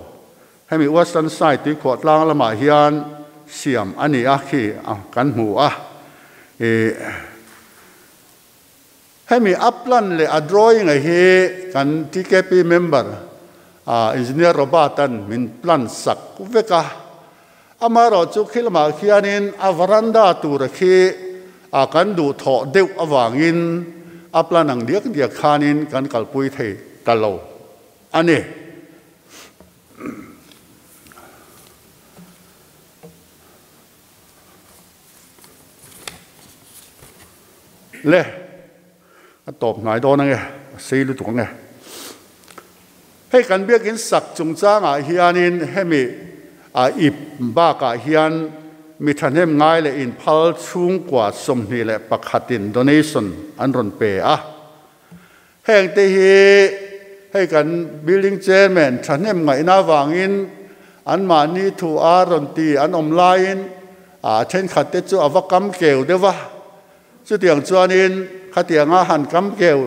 hemi western side tui khuah tlang lamah hian siam ani a khi kan hmu a hemi a plan leh a drawing a hi kan TKP member engineer Robert-an min plan sak vek a amarawh chu khilamah khianin a veranda tur a khi a kan duh thawh deuh awangin a plan ang diak diak khanin kan kalpui thei ta lo ani. Le a tawp hnai dawn ange a sei lutuk ange. Hei kan biakin sak chungchangah hianin hemi a ip bakah hian mi thahnem ngai leh inphal chhungkua 21 in donation an rawn pe a. Heng te hi hei kan building chairman thahnem ngaihna vangin an mahni thu a rawn ti an awm laiin a thenkhat te chu a va kam keu deuh a. Chutiang chuanin khatianga han kam keu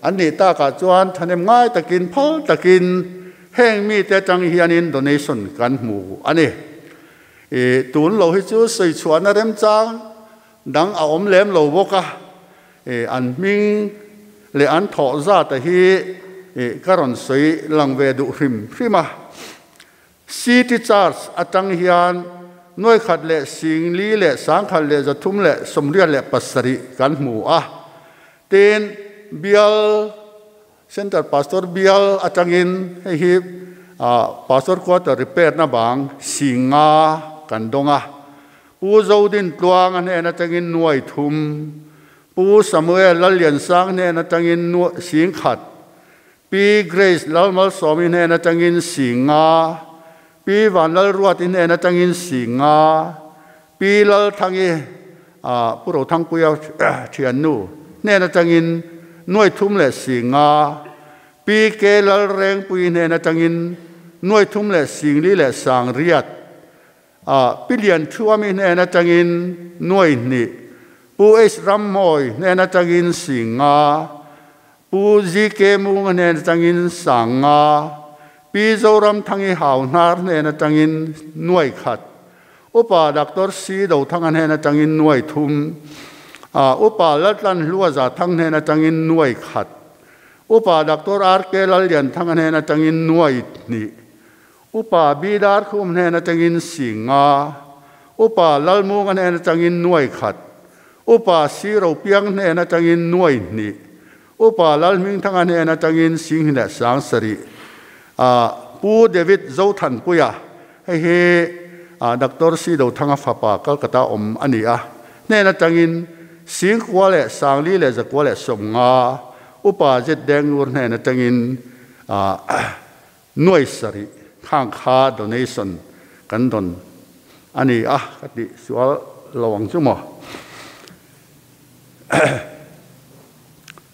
an nih takah chuan thahnem ngai takin phal takin heng mi te atang hianin donation kan hmu a ni. Tun lo hi chu sawi chhuahna remchang dang a awm lem lo bawk a. An hming leh an thawh zat a hi ka rawn sawi lang ve duh hrim hrim a. City Church atang hian nuai khat leh sing li leh sang khat leh zathum leh sawmriat leh pasarih kan hmu a. Tin, bial Center Pastor bial atangin hei hi Pastor Quarter repair na bang singa kan dawng a. Pu Zodin Tluang a hnen atangin nuai thum, Pu Samuel Lalliansang hnen atangin sing khat, Pi Grace Lalmalsawmi hnen atangin singa, Pi Vanlalruati hnen atangin singa, Pi Lalthangi Pu Rothangpuia thiannu hnen atangin nuai thum leh singa, Pi K Lalrengpui hnen atangin nuai thum leh singli leh sang riat, Pi Lian Thuami hnen atangin nuai hnih, Pu H Rammawi hnen atangin singa, Pu Z K Mung hnen atangin sanga, Pi Zoram Thangi Hau Hnar hnen atangin nuai khat, Upa Dr. C Do Thang hnen atangin nuai thum, Upa Laltlan Hlua Za Thang hnen atangin nuai khat, Upa Dr. R K Lallian Thang hnen atangin nuai hnih, Upa B Dar Khum hnen atangin singa, Upa Lalmung hnen atangin nuai khat, Upa C Ro Piang hnen atangin nuai hnih, Upa Lalhming Thang hnen atangin sing leh sang sarih, Pu David Zothan Puia hei hi Dr. C Do Thanga fapa Kolkata awm ani a hnen atangin sing kua leh sangli leh zakua leh sawmnga, Upa Z Dengur hnen atangin nuai sarih khang kha donation kan don ani a ka ti sual lawang chu maw.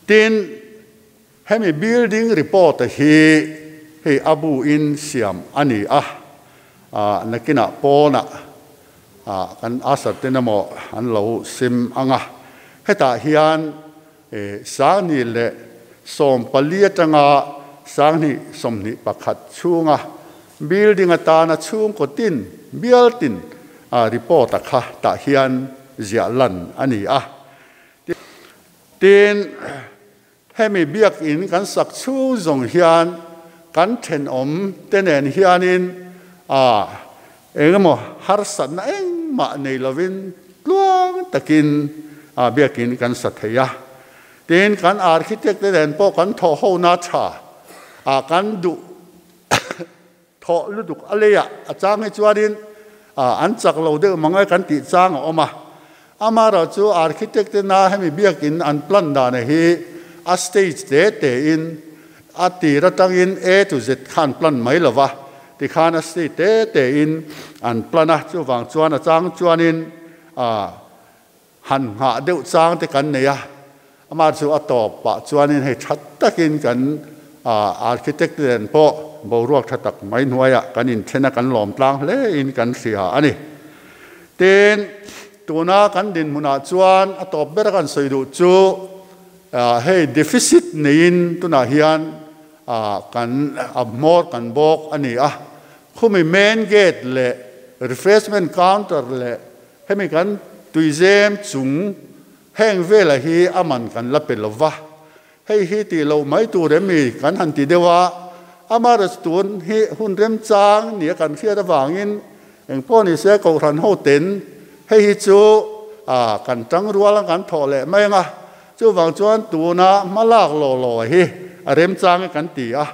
Tin hemi building report hi hei abu in siam ani a, nakina pawna kan asar te namo an lo sim anga. Hetah hian sangni leh sawm pali atanga sangni sawmhnih pakhat chhunga building atana chhungkaw tin bial tin report a kha tah hian ziah lan ani a. Tin hemi biak in kan sak chhung zawng hian kan thenawm te nen hianin engemaw harsatna engmah nei lovin tluang takin biakin kan sa thei a. Tin kan architect te nen pawh kan thawh ho na tha kan duh thawh lutuk a leia a chang hi chuanin an chak lo deuh mangai kan tih chang a awm a. Amara chu architect te na hemi biakin an plan dan hi a stage te te in a tir atangin A to Z khan plan mai lova, ti khan a stage te te in an plan a. Chu wang chuan a chang chuanin han nga deuh chang te kan nei a. Ama chu a tawp pah chuanin hei that takin kan architect nen pawh boruak tha tak mai hnuaiah kan inthena kan lawm tlang hle in kan hria ani. Tin tuna kan dinhmunah chuan a tawp ber kan sawi duh chu hei deficit neiin tunah hian kan a hmawr kan bawk ani a. Khumi main gate leh refreshment counter leh hemi kan tuizem chung heng vela hi aman kan la pe lova. Hei hi ti lo mai tur emi kan han ti deuha. Amar tun hi hun rem chang ni kan hriat awangin eng pawh ni se kohhran ho ten hei hi chu kan tang rual kan thaw leh mai anga. Chu wang chuan tuna hmalak lo lo hi a rem chang kan ti a.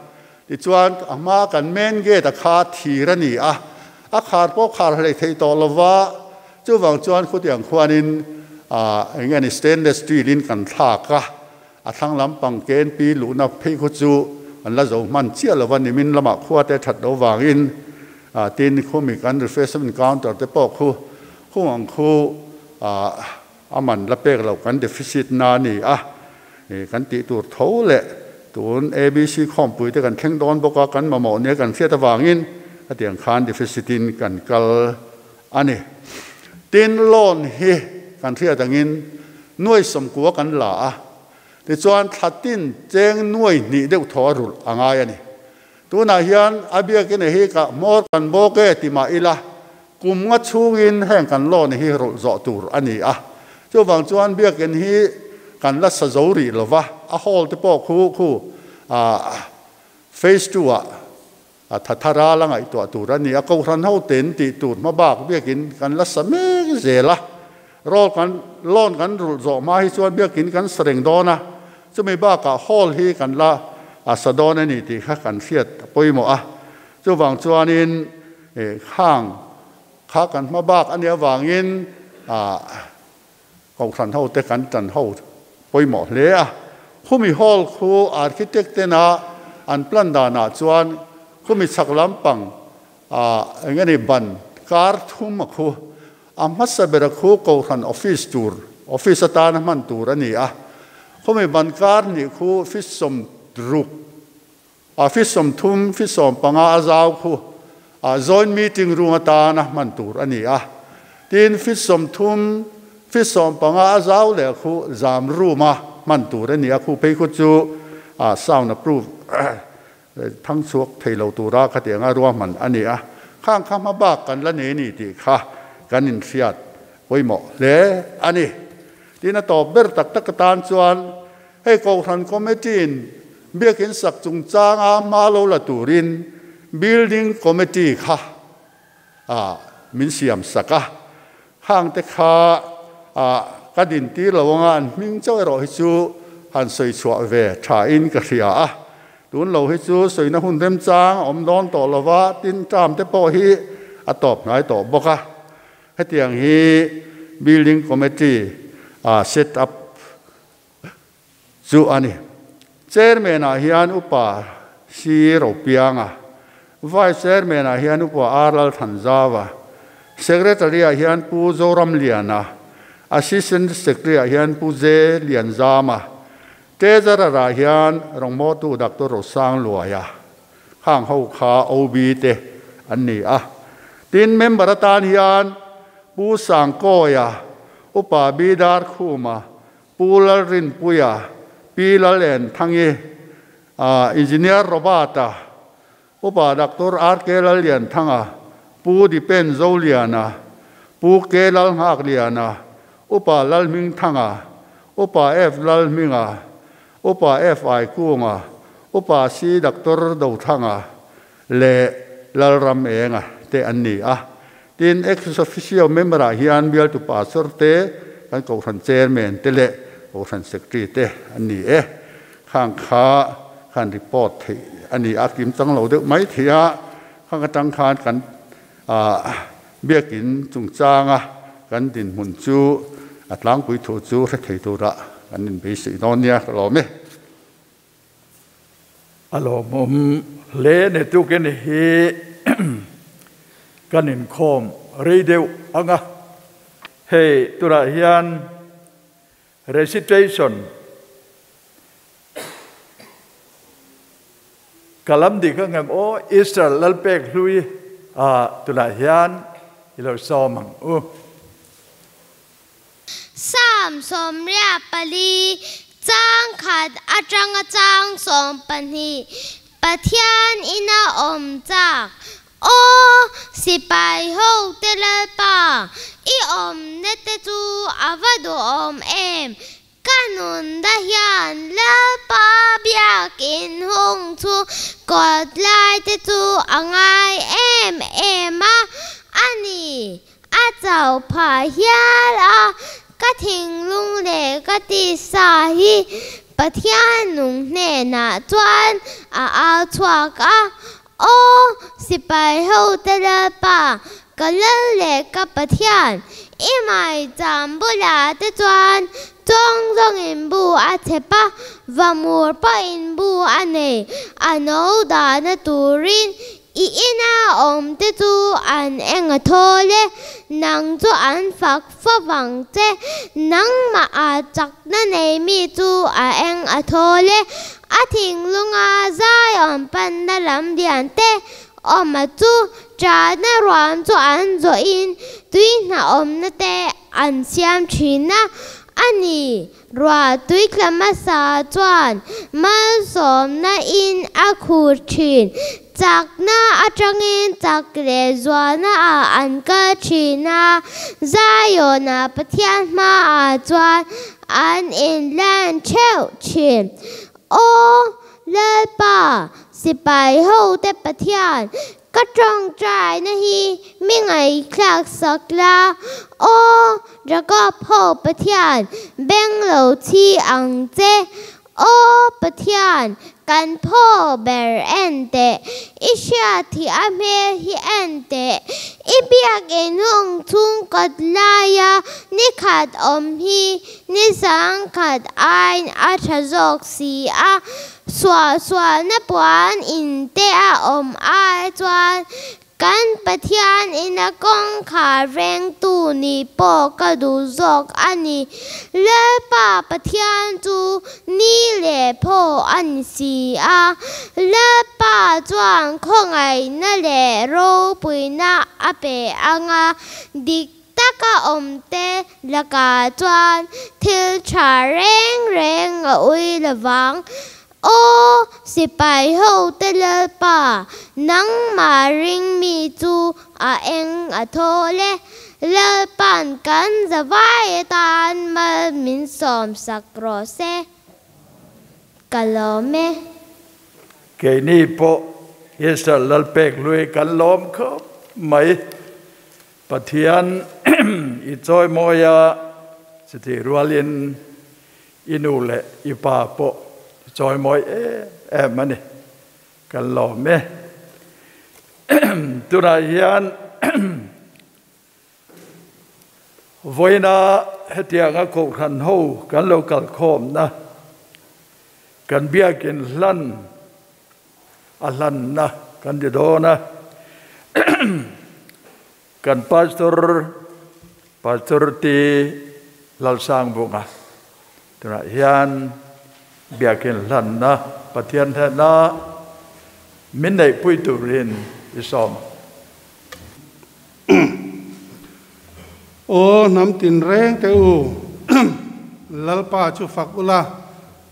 Ti chuan a hma kan main gate a kha thir ani a, a khar pawh khar hlei thei tawh lova. Chu wang chuan khutiang khuanin eng ani stainless steel in kan thlak a, a thlang lampang ken pi luhna phei khu chu an la zo man chia lo van ni min lama khua te that lo wangin a tin khu mi kan refreshment counter te pawh khu khu ang khu a aman la pek lo kan deficit na ni a kan ti tur tho le tun ABC khom pui te kan thleng don boka kan mamo ne kan fiat awangin atiang khan deficit in kan kal ani tin loan hi kan thia tangin nuai som kuwa kan la a ti chuan thatin cheng nuai ni deuh tho rul angai ani tuna hian abia ke ne hi ka mor kan boke ti ma ila kum nga chungin heng kan loan hi rul zo tur ani a chu wang chuan biakin hi kan la sa zo ri lova a hall te pawh khu khu a phase 2 a thathara la ngai to tur ani a ko ran ho ten ti tur ma bak biakin kan la sa mek zela rol kan lon kan rul zo ma hi chuan biakin kan sareng dona chumi ba ka hall hi kan la a sa don ani ti kha kan fiat poimo a chu wang chuanin khang kha kan ma bak ani awangin a ko ran ho te kan tan ho poimo hle a khumi hall khu architect te na an plan dana chuan khumi chak lampang a engani ban kar thum a khu a hmasa bera khu ko ran office tur office atan man tur ani a khumi ban kar ni khu office som ruk office som thum office som panga azau khu a joint meeting room atan man tur ani a tin office som thum office som panga azau le khu zam room a man tur ani a khu phei khu chu a sound approve ทั้งสวกเทโลตูราคเตียงอรัวมันอันนี้อะข้างข้ามาบากกันละเนนี่ตีค่ะกันอินเสียดไว้เหมาะเลยอันนี้ที่น่าตอบเบอร์ตักตะกตานชวนให้กองทันคอมเมจีนเบี้ยกินสักจุงจางอามาโลละตูริน building committee ค่ะมินเสียมสักอะข้างเตคากระดินตีละวงานมิงเจ้าเราให้ชูหันสวยชัวเวชาอินกระเสียอะตุนเราให้ชูสวยนะหุ่นเต็มจางอมดอนต่อละวะตินจามเตปอฮีอะตอบไหนตอบบกะให้เตียงฮี building committee set up จูอันนี้ chairman อาฮิอันอุปาซีโรเปียงอะ vice chairman อาฮิอันอุปาอาร์ลทันซาวะ secretary อาฮิอันปูโจรัมเลียนะ assistant secretary อาฮิอันปูเจเลียนซามาเทจาราฮิอันรองมอตูดักตัวรสร้างหลัวยะข้างเขาขาโอบีเตอันนี้อะตินเมมบรตานฮิอันปูสังโกยะอุปาบีดาร์คูมาปูลรินปุยะปีละเลนทังยีอินจิเนียร์โรบาตาอุปาดักตัวอาร์เคลเลียนทังอะปูดิเป็นโซเลียนาปูเกลฮักเลียนาอุปาลลมิงทังอะอุปาเอฟลลมิงอะอุปาเอฟไอกุ้งอะอุปาซีดักตัวดูทังอะเลลลรำเองอะเตอันนี้อะตินเอ็กซ์ออฟฟิเชียลเมมเบอร์ฮิอันเบียลตุปาสเตกันกงทันเจอร์เมนเตเลกงทันเซกรีเตอันนี้เอข้างขาข้างรีพอร์ตอันนี้อากิมจังเราเด็กไม่เทียข้างกระจังคานกันเบี้ยกินจุงจางอะกันดินหุ่นจูอัดล้างปุ๋ยถูจูเทตุระอันนี้ไปสินอนเนี่ยรอไหมอารมณ์เลนตุกันฮีกันอินคอมเรเดียวอังะเฮตุระฮิอัน recitation กลัมดีก็งามโอ้อิสราเอลเป็กลุยตุระฮิอันอิลซอมังโอ้สามสมเรียปลีจางขัดอาจังจางสมปนีปะเทียนอินาอมจากโอสิไปโฮเตลปาอีอมเนตจูอาวดูอมเอ็มกันนุนดายานลาปาเบียกินหงชูกอดไลเตจูอ่างไอเอ็มเอ็มอะอันนี้อาเจ้าพายาลากะทิงลุงเลกะติสาฮีปะเทียนนุงเนน่ะจวนอาเอาชวกะโอสิไปเฮาเตลปากะเลเลกะปะเทียนอีไม่จำบุลาเตจวนจงจงอินบูอาเชปะ Vamur pawhin bu a nei, a no dahna turin i ina awmte chu an eng a thawl e, nang chu an fak fo vang che, nangmah a chakna nei mi chu a eng a thawl e, a thinglunga zai awm panna lam lian te awma chu chahna ruam chu an zawhin tui hna awmna te an siam thin a, a ni. Ruah tui tla hmasa chuan malsawmna in a khur thin. Chakna atangin chak leh zualna ah an kal thin a, Zion-a Pathian hmaah chuan an inlan theuh thin. Aw Lalpa, sipai hote Pathian, Ka tawngtaina hi mi ngaihthlak sak la, Aw Jakob ho Pathian, beng lo chhi ang che. Aw Pathian, kan phaw ber en teh, i hriat hi a hmel hi en teh. I biakinn hung chhung kawt laia ni khat awm hi ni sangkhat aiin a tha zawk si a. Suahsualna puan in te a awm ai chuan kan Pathian ina kawngkhar vengtu nih pawh ka duh zawk a ni. Lalpa Pathian chu ni leh phaw a ni si a. Lalpa chuan khawngaihna leh ropuina a pe ang a, dik taka awmte lakah chuan thil tha reng reng a ui lovang. Aw, sipai hote Lalpa, nangmah ring mi chu a eng a thawl e. Lalpa'n kan zavai atan mal min sawmsak rawh se. Ka lawm e. Keini pawh Israel Lalpek hlui kan lawm khawp mai. Pathian i chawimawi a, chutih rualin i nu leh i pa pawh i chawimawi em em a ni. Kan lawm e. Tunah hian vawiina hetianga Kohhran ho kan lo kalkhawmna, kan biakin hlan a hlanna kan ti dawn a. Kan Pastor, Pastor T. Lalsangbunga tunah hian biakin hlanna Pathian hnena min neihpui turin i sawm. Aw hnam tinreng te u, Lalpa chu fak ula,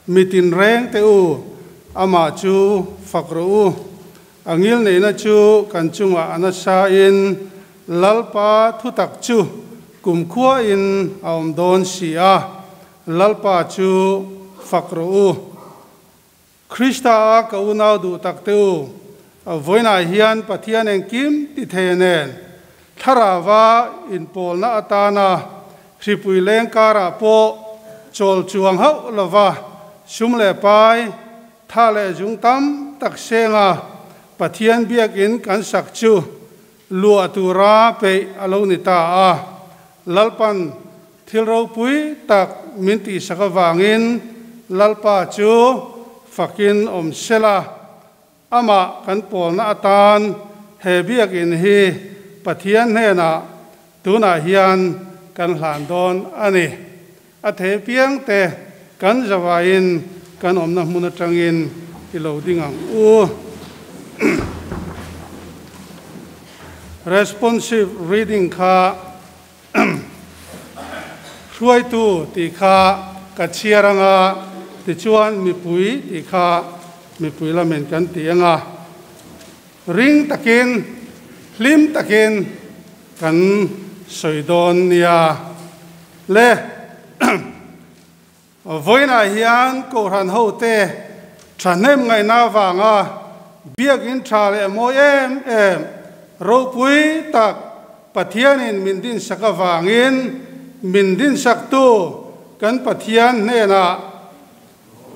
Mi tinreng te u, amah chu fak rawh u. A ngilneihna chu kan chungah a nasa in Lalpa thutak chu kumkhua in a awm dawn si a, Lalpa chu fak rawh u. Krista a ka unau duh tak te u, vawiinah hian Pathian engkim ti thei nen thlarauva inpawlna atana hripui leng karah pawh chawl chuang hauh lova sum leh pai, tha leh zung tam tak senga Pathian biakin kan sak chu luah tura peih a lo ni ta a. Lalpan thil ropui tak min tihsak avangin Lalpa chu fakin awm sela. Amah kan pawlna atan he biakin hi Pathian hnenah tunah hian kan hlan dawn a ni. A thei piangte kan zavaiin kan awmna hmun atangin i lo ding ang u. Responsive reading kha Hruaitu tih kha ka chhiar anga, tichuan mipui tih kha mipui lamin kan ti anga, ring takin, hlim takin kan sawi dawn nia le. Vawiinah hian Kohhran hote thahnem ngaihna avanga biakin tha leh mawi em em ropui tak Pathianin min dinsak avangin min dinsaktu kan Pathian hnenah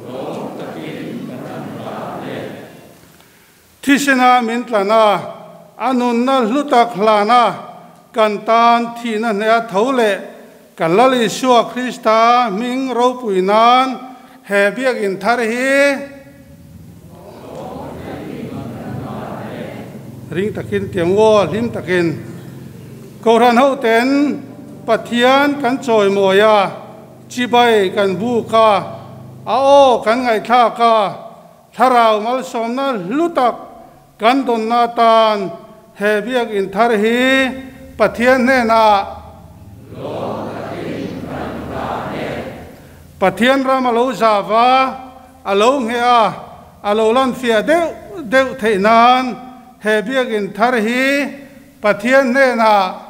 Lawm takin kan han hlan e. Thisena min tlan a, a nunna hlu tak hlan a, kan tan thihna hneha tho leh kan Lal Isua Krista hming ropui nan He biak in thar hi ring takin tiang aw hlim takin Kohhran ho ten Pathian kan chawimawi a, chibai kan buk a, a aw kan ngaihthlak a, thlarau malsawmna hlu tak kan dawnna atan he biak in thar hi Pathian hnenah Pathian ram a lo zau a, a lo ngheh a, a lo lan fiah deuh deuh theih nan he biak in thar hi Pathian hnenah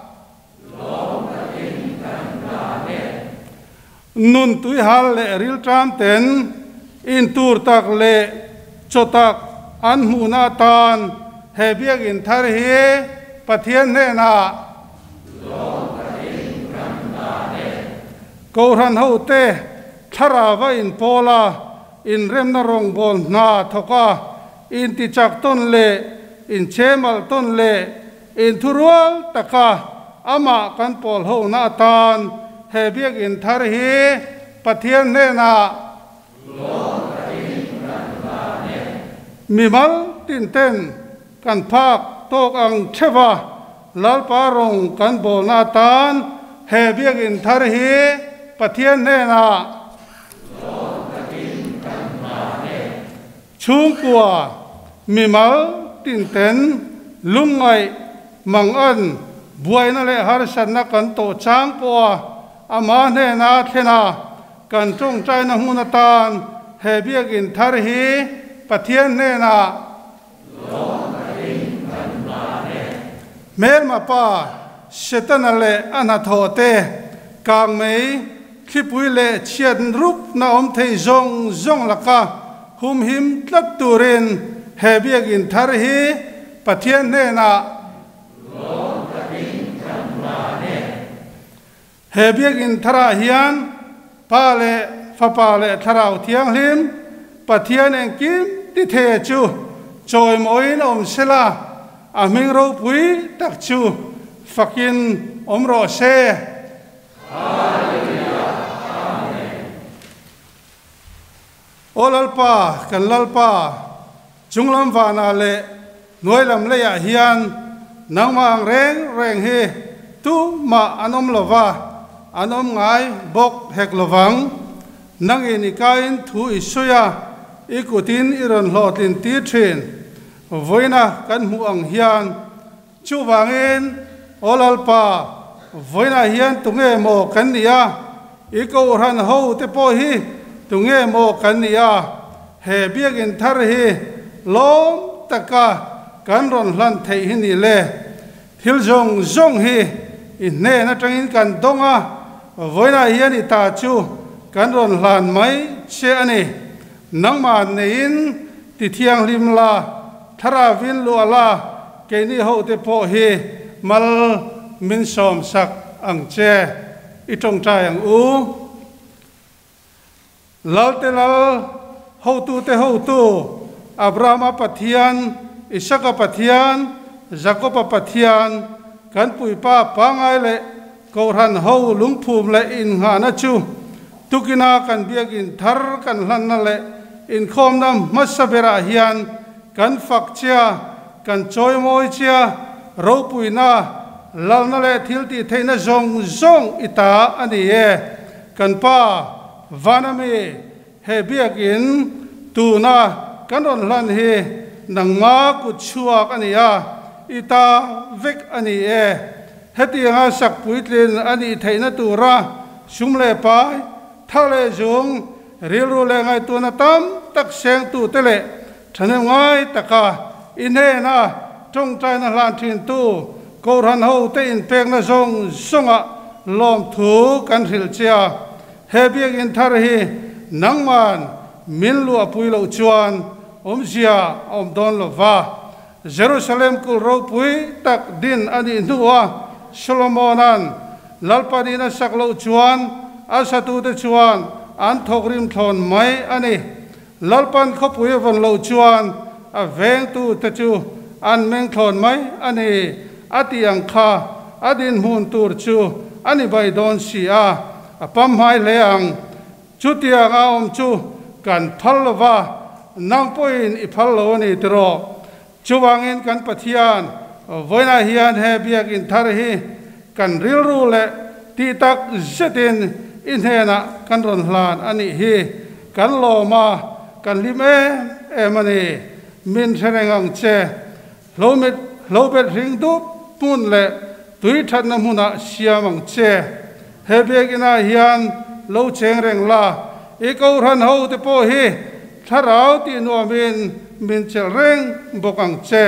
Nun tuihal leh rilṭam ten intur tak leh chaw tak an hmuhna atan he biakinn thar hi Pathian hnenah Kohhran hote thlarauva inpawl a, inremna rawngbâwl hna thawk a, intichak tawn leh inchhemalh tawn leh Inthurual taka amah kan pawl hona atan he biakinn thar hi Pathian hnenah Lawm takin kan hlan e. Mimal tinten kan phak tawk ang theuh a, Lalpa rawng kan bawlna atan he biakinn thar hi Pathian hnenah Lawm takin kan hlan e. Chhungkua mimal tinten lungngaih mangan buaina leh harsatna kan tawh chang pawha ama hnena thlen a, kan tawngtaina hmun atan he biakinn thar hi Pathian hnenah Lawm takin kan hlan e. Hmelma pa Setana leh a hnathawh te kangmei thlipui leh chhiat rupna awm thei zawng zawng laka humhim tlat turin he biakinn thar hi Pathian hnenah Lawm takin kan hlan e. He biakinn tharah hian Pa leh Fapa leh Thlarau Thianghlim Pathian engkim ti thei chu chawimawiin awm sela, a hming ropui tak chu fakin awm rawh se. Hallelujah Amen. Aw Lalpa, kan Lalpa, chunglam vanah leh hnuailam leiah hian nangmah ang reng reng hi tumah an awm lova, an awm ngai bawk hek lovang. Nangin i kain thu i sawi a, i kutin i rawn hlawhtlin tir thin. Vawiina kan hmuh ang hian Chuvangin, Aw Lalpa, vawiinah hian tunge maw kan nih a? I kohhran ho te pawh hi tunge maw kan nih a? He biakinn thar hi lawm taka kan rawn hlan theih hi ni le. Thil zawng zawng hi i hnen atangin kan dawng a, vawiinah hian i ta chu kan rawn hlan mai che a ni. Nangmah neiin ti thianghlim la, thlarauin luah la, keini hote pawh hi mal min sawm sak ang che, i tawngtai ang u. Lalte Lal, hotute hotu, Abrahama Pathian, Isaka Pathian, Jakoba Pathian, kan puipa pangai leh Kohhran ho lungphum leh innghahna chu tukina kan biakinn thar kan hlanna leh inkhawmna hmasa berah hian kan fak chia, kan chawimawi chia, ropuina, lalna leh thiltihtheihna zawng zawng i ta a ni e. Kan Pa, Vanami, he biakinn tuna kan rawn hlan hi nangma kut chhuak a ni a, i ta vek a ni e. Hetianga sak puitlin a nih theihna tura sum leh pai, tha leh zung, rilru leh ngaihtuahna tam tak sengtute leh thahnem ngai taka i hnena tawngtaina hlan thintu Kohhran hote inpekna zawng zawngah lawmthu kan hrilh che a. He biakinn thar hi nangman min luahpui loh chuan awmzia a awm dawn lo va. Jerusalem kulh ropui tak din a nih hnua Solomona'n Lalpanin a sak loh chuan a satute chuan an thawk rim thlawn mai a ni. Lalpan khawpui a vawn loh chuan a vengtute chu an meng thlawn mai a ni a tih ang kha a dinhmun tur chu a ni bai dawn si a, a pamhmai hle ang. Chutiang a awm chu kan phal lova, nang pawhin i phal lo a ni tiraw? Chuvangin kan Pathian vawiinah hian he biakinn thar hi kan rilru leh tih tak zetin i hnenah kan rawn hlan a nih hi. Kan lawm a, kan hlim em em a ni. Min hre reng ang che. Hlomit hlobet hring dup hmun leh tui thatna hmunah siam ang che. He biakinah hian lo cheng reng la, i kohhran ho te pawh hi thlarau tih nuamin min chelh reng bawk ang che.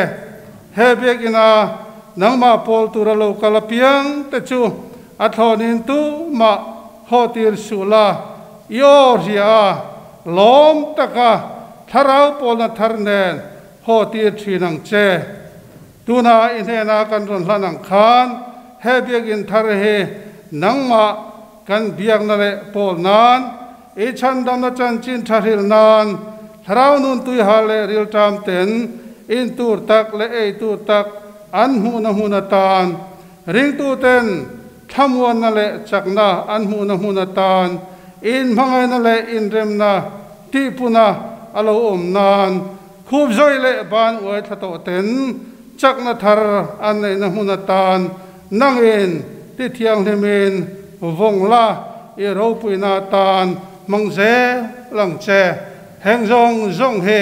He biakina nangmah pawl tura lo kal apiang te chu a thlawnin tumah haw tir suh la, i aw hria a, lawm taka thlarau pawlna thar nen Haw tir thin ang che. Tuna i hnena kan rawn hlan ang khan he biakinn thar hi nangmah kan biakna leh pawl nan, i chhandamna chanchin tha hril nan, thlarau nun tuihal leh rilṭam ten in tur tak leh ei tur tak an hmuhna hmun atan, ringtuten thlamuanna leh chakna an hmuhna hmun atan, inhmangaihna leh inremna tihpuna a lo awm nan, Khup zawih leh ban uai thla tawh ten chakna thar an neihna hmun atan nangin ti thianghlimin vawng la, i ropuina atan hmang zel ang che. Heng zawng zawng hi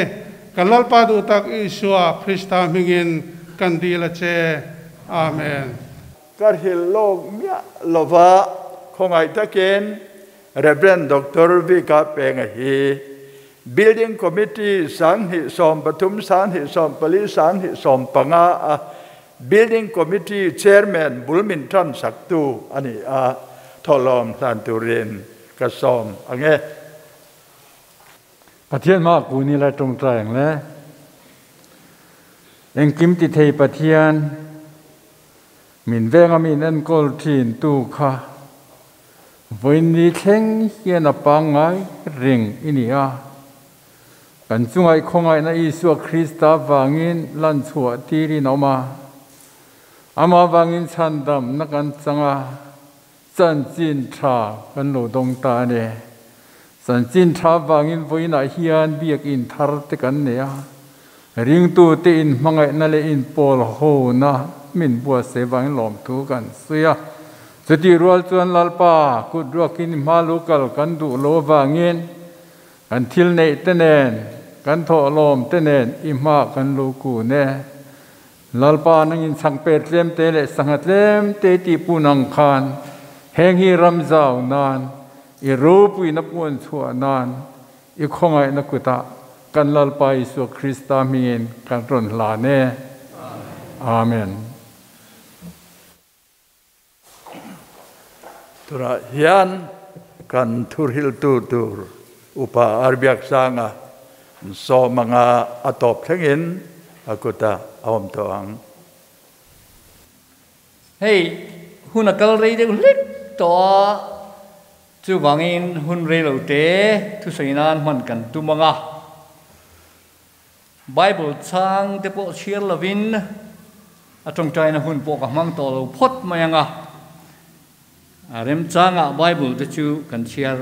kan Lalpa duh tak Isua Krista hmingin kan dil a che. Amen. Ka hrilh lawk miah lova khawngaih takin Rev. Doctor Vika Penga hi Building Committee 2013, 2014, 2015 a Building Committee Chairman bul min tan saktu a ni a, thawhlawm hlan turin ka sawm ang e. Pathian hmaah kun ila tawngtai ang le. Engkim ti thei Pathian, min venga min enkawl thin tu kha Vawiinni thleng hian a pangngai reng i ni a. Kan chungaih khawngaihna Isua Krista vangin lan chhuah tirin a awm a. Amah vangin chhandamna kan chang a, chanchin tha kan lo dawng ta a ni. Chanchin tha vangin vawiinah hian biakinn thar te kan nei a. Ringtute inhmangaihna leh inpawl hona min buatsaih vangin lawmthu kan sawi a. Chutih rual chuan Lalpa kut ruakin hma lu kal kan duh lo avangin kan thil neih te nen, kan thawhlawm te nen i hma kan lu kun e. Lalpa nangin chhangpet tlem te leh sangha tlem te tih pun ang khan heng hi ram zau nan, i ropuina puan chhuah nan, I khawngaihna kutah kan Lalpa Isua Krista hmingin kan rawn hlan e. Amen. Tunah hian kan thuhriltu tur Upa Arbiaksanga sawm anga a tawp thlengin a kutah a awm tawh ang. Hei hun a kal rei deuh hlek tawh a. Chuvangin hun rei lo te thusawi nan hman kan tum ang a. Bible chhang te pawh chhiar lovin a tawngtaina hun pawh ka hmang tawh lo phawt mai ang a. A remchangah Bible te chu kan chhiar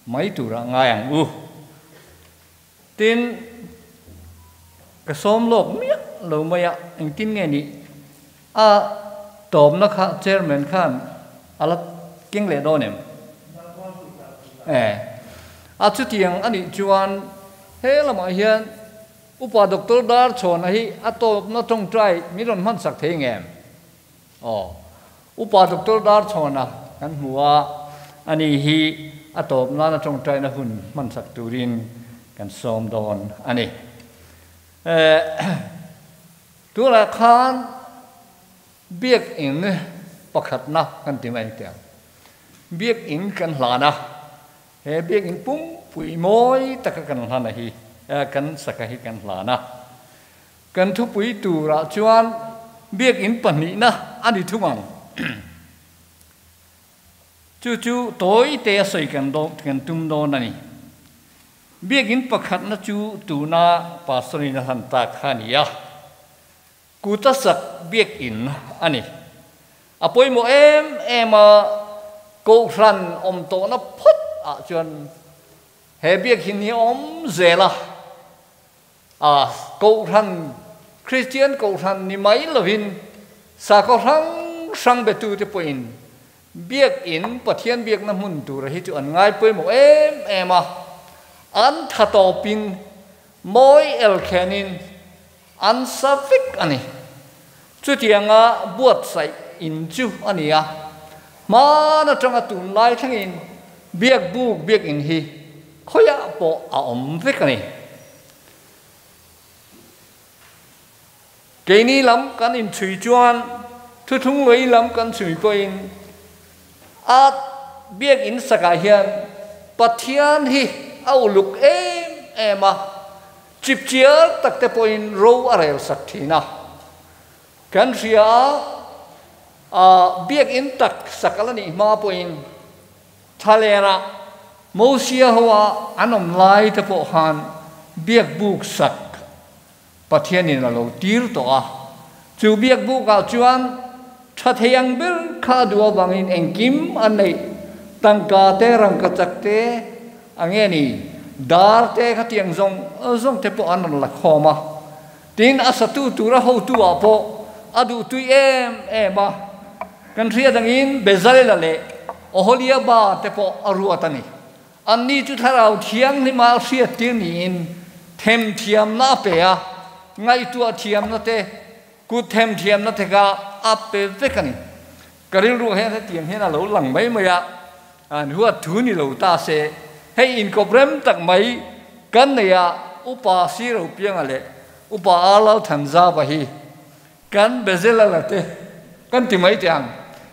mai turah ngai ang u. Tin, ka sawm lawk miah lo mai a, engtin nge nih? A tawpna kha chairman khan a la keng leh dawn em? E, a chutiang a nih chuan he lamah hian Upa Doctor Darchhawna hi a tawpna tawngtai min rawn hmansak thei ngem? Aw, Upa Doctor Darchhawna kan hmu a, ani hi a tawp nana tawngtaina hun hmansak turin kan sawm dawn a ni. Tunah khan Biakinn pakhatna kan ti mai teh ang. Biakinn kan hlan a, he Biakinn pumpui mawi taka kan hlan a hi, kan saka hi kan hlan a. Kan thupui turah chuan biakinn pahnihna a ni thung ang. Chu chu tawi te a sawi kan kan tum dawn a ni. Biakinn pakhatna chu tuna Pastor-in a hlan tak kha a ni a. Kuta sak biakinn a ni. A pawimawh em em a, Kohhran awm tawhna phawt ah chuan. He biak in hi awm zel a, a Kohhran, Kristian Kohhran ni mai lovin sakhaw hrang hrang betute pawhin biakin Pathian biakna hmun tura hi chu an ngai pawimawh em em a, an tha tawpin mawi el khenin an sa vek a ni. Chutianga buatsaih in chu a ni a, hman atanga tunlai thlengin biak buk biakin hi khawiah pawh a awm vek a ni. Keini lam kan inchhui chuan thuthlung lei lam kan chhui pawhin a biakin sakah hian Pathian hi a uluk em em a, chipchiar tak te pawhin ro a rel sak thin a. Kan hria a, biakin tak sak a la nih hma pawhin Thlalera Mosia hoa an awm lai te pawh khan biakbuk sak Pathianin a lo tir tawh a. Chu biakbukah chuan tha thei ang ber kha a duh avangin engkim an neih, tangka te, rangkachak te, a nge ni, dar te khatiang zawng zawng te pawh an rawn la khawm a. Tin, a satu tura hotu ah pawh a duhtui em em a, kan hriat angin Bezalel-a leh Oholiaba te pawh a ruat a ni. Anni chu Thlarau Thianghlima hriattir niin themthiamna a pe a, ngaihtuah thiamna te, kut themthiamna te kha a pe vek a ni. Ka rilru hian hetiang hian a lo lang mai mai a, an huat thu ni lo ta se, hei inkawp rem tak mai kan nei a, Upa Siro Pianga leh Upa Arlal Thanzava hi kan Bezalel-a te kan ti mai teh ang,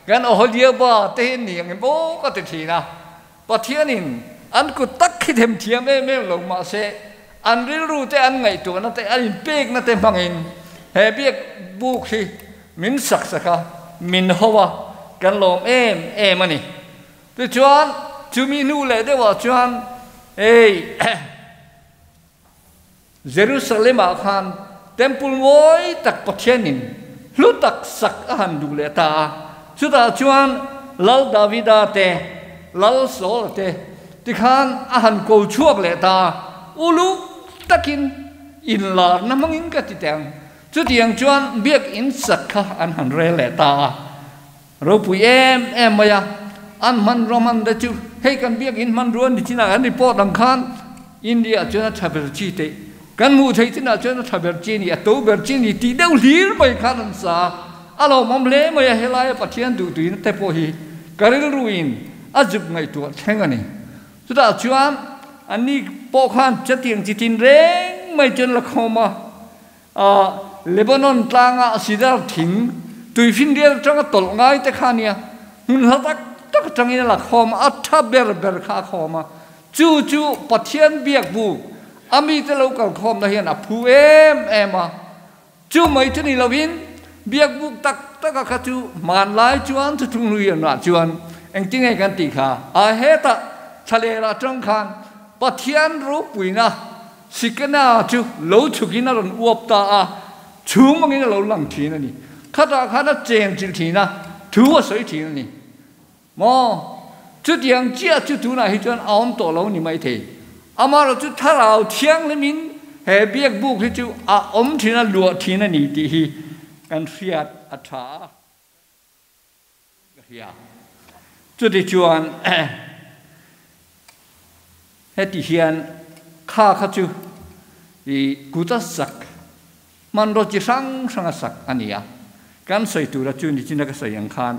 kan Oholiaba te hi an ni ang em aw ka ti thin a, Pathianin an kut tak hi themthiam em em lo mah se, an rilru te an ngaihtuahna te an inpekna te hmangin he biak buk hi min sak sak a, min ho a, kan lawm em em a ni. Tichuan, chumi hnu leh deuhah chuan hei Jerusalem-ah khan Temple mawi tak Pathianin hlu tak sak a han duh leh ta a. Chutah chuan Lal Davida te, Lal Saul-a te tikhan a han ko chhuak leh ta a, uluk takin inlarna hmangin ka ti teh ang. Chutiang chuan biakinn sak kha an han rel leh ta a. Ropui em em mai a, an hmanrua hman te chu hei kan biakinn hmanrua ni chinah kan report ang khan India ah chuan a tha ber chi te kan hmuh theih chinah chuan a tha ber chi ni a to ber chi ni tih deuh hlir mai khan an sa a, a lawmawm hle mai a, helaia Pathian duhtuina te pawh hi ka rilruin a zuk ngaihtuah thleng a ni. Chutah chuan anni pawh khan chatiang chi tin reng mai chuan la khawm a, A Lebanon tlanga sidar thing tuifinrial atanga tawlh ngai te kha a nia, hmun hla tak tak atangin a la khawm a, a tha ber ber kha a khawm a. Chu chu Pathian biak buk a mite lo kal khawmna hian a phu em em a. Chu mai chu ni lovin biak buk tak taka kha chu hmanlai chuan thuthlung hlui anah chuan engtinge kan tih kha a hetah thlaler atang khan Pathian ropuina Sikena chu lo chhukin a rawn uap ta a, chhung angin a lo lang thin a ni. Khatah khan a cheng chilh thin a, thu a sawi thin a ni. Maw? Chutiang chiah chu tunah hi chuan a awm tawh lo ni maithei. Amaherawh chu Thlarau Thianghlimin he biakbuk hi chu a awm thin a, luah thin a ni tih hi kan hriat a tha a. Ka hria. Chutichuan heti hian kha kha chu i kut a sak, hmanraw chi hrang hrang a sak a ni a. Kan sawi tura chu nichina ka sawi ang khan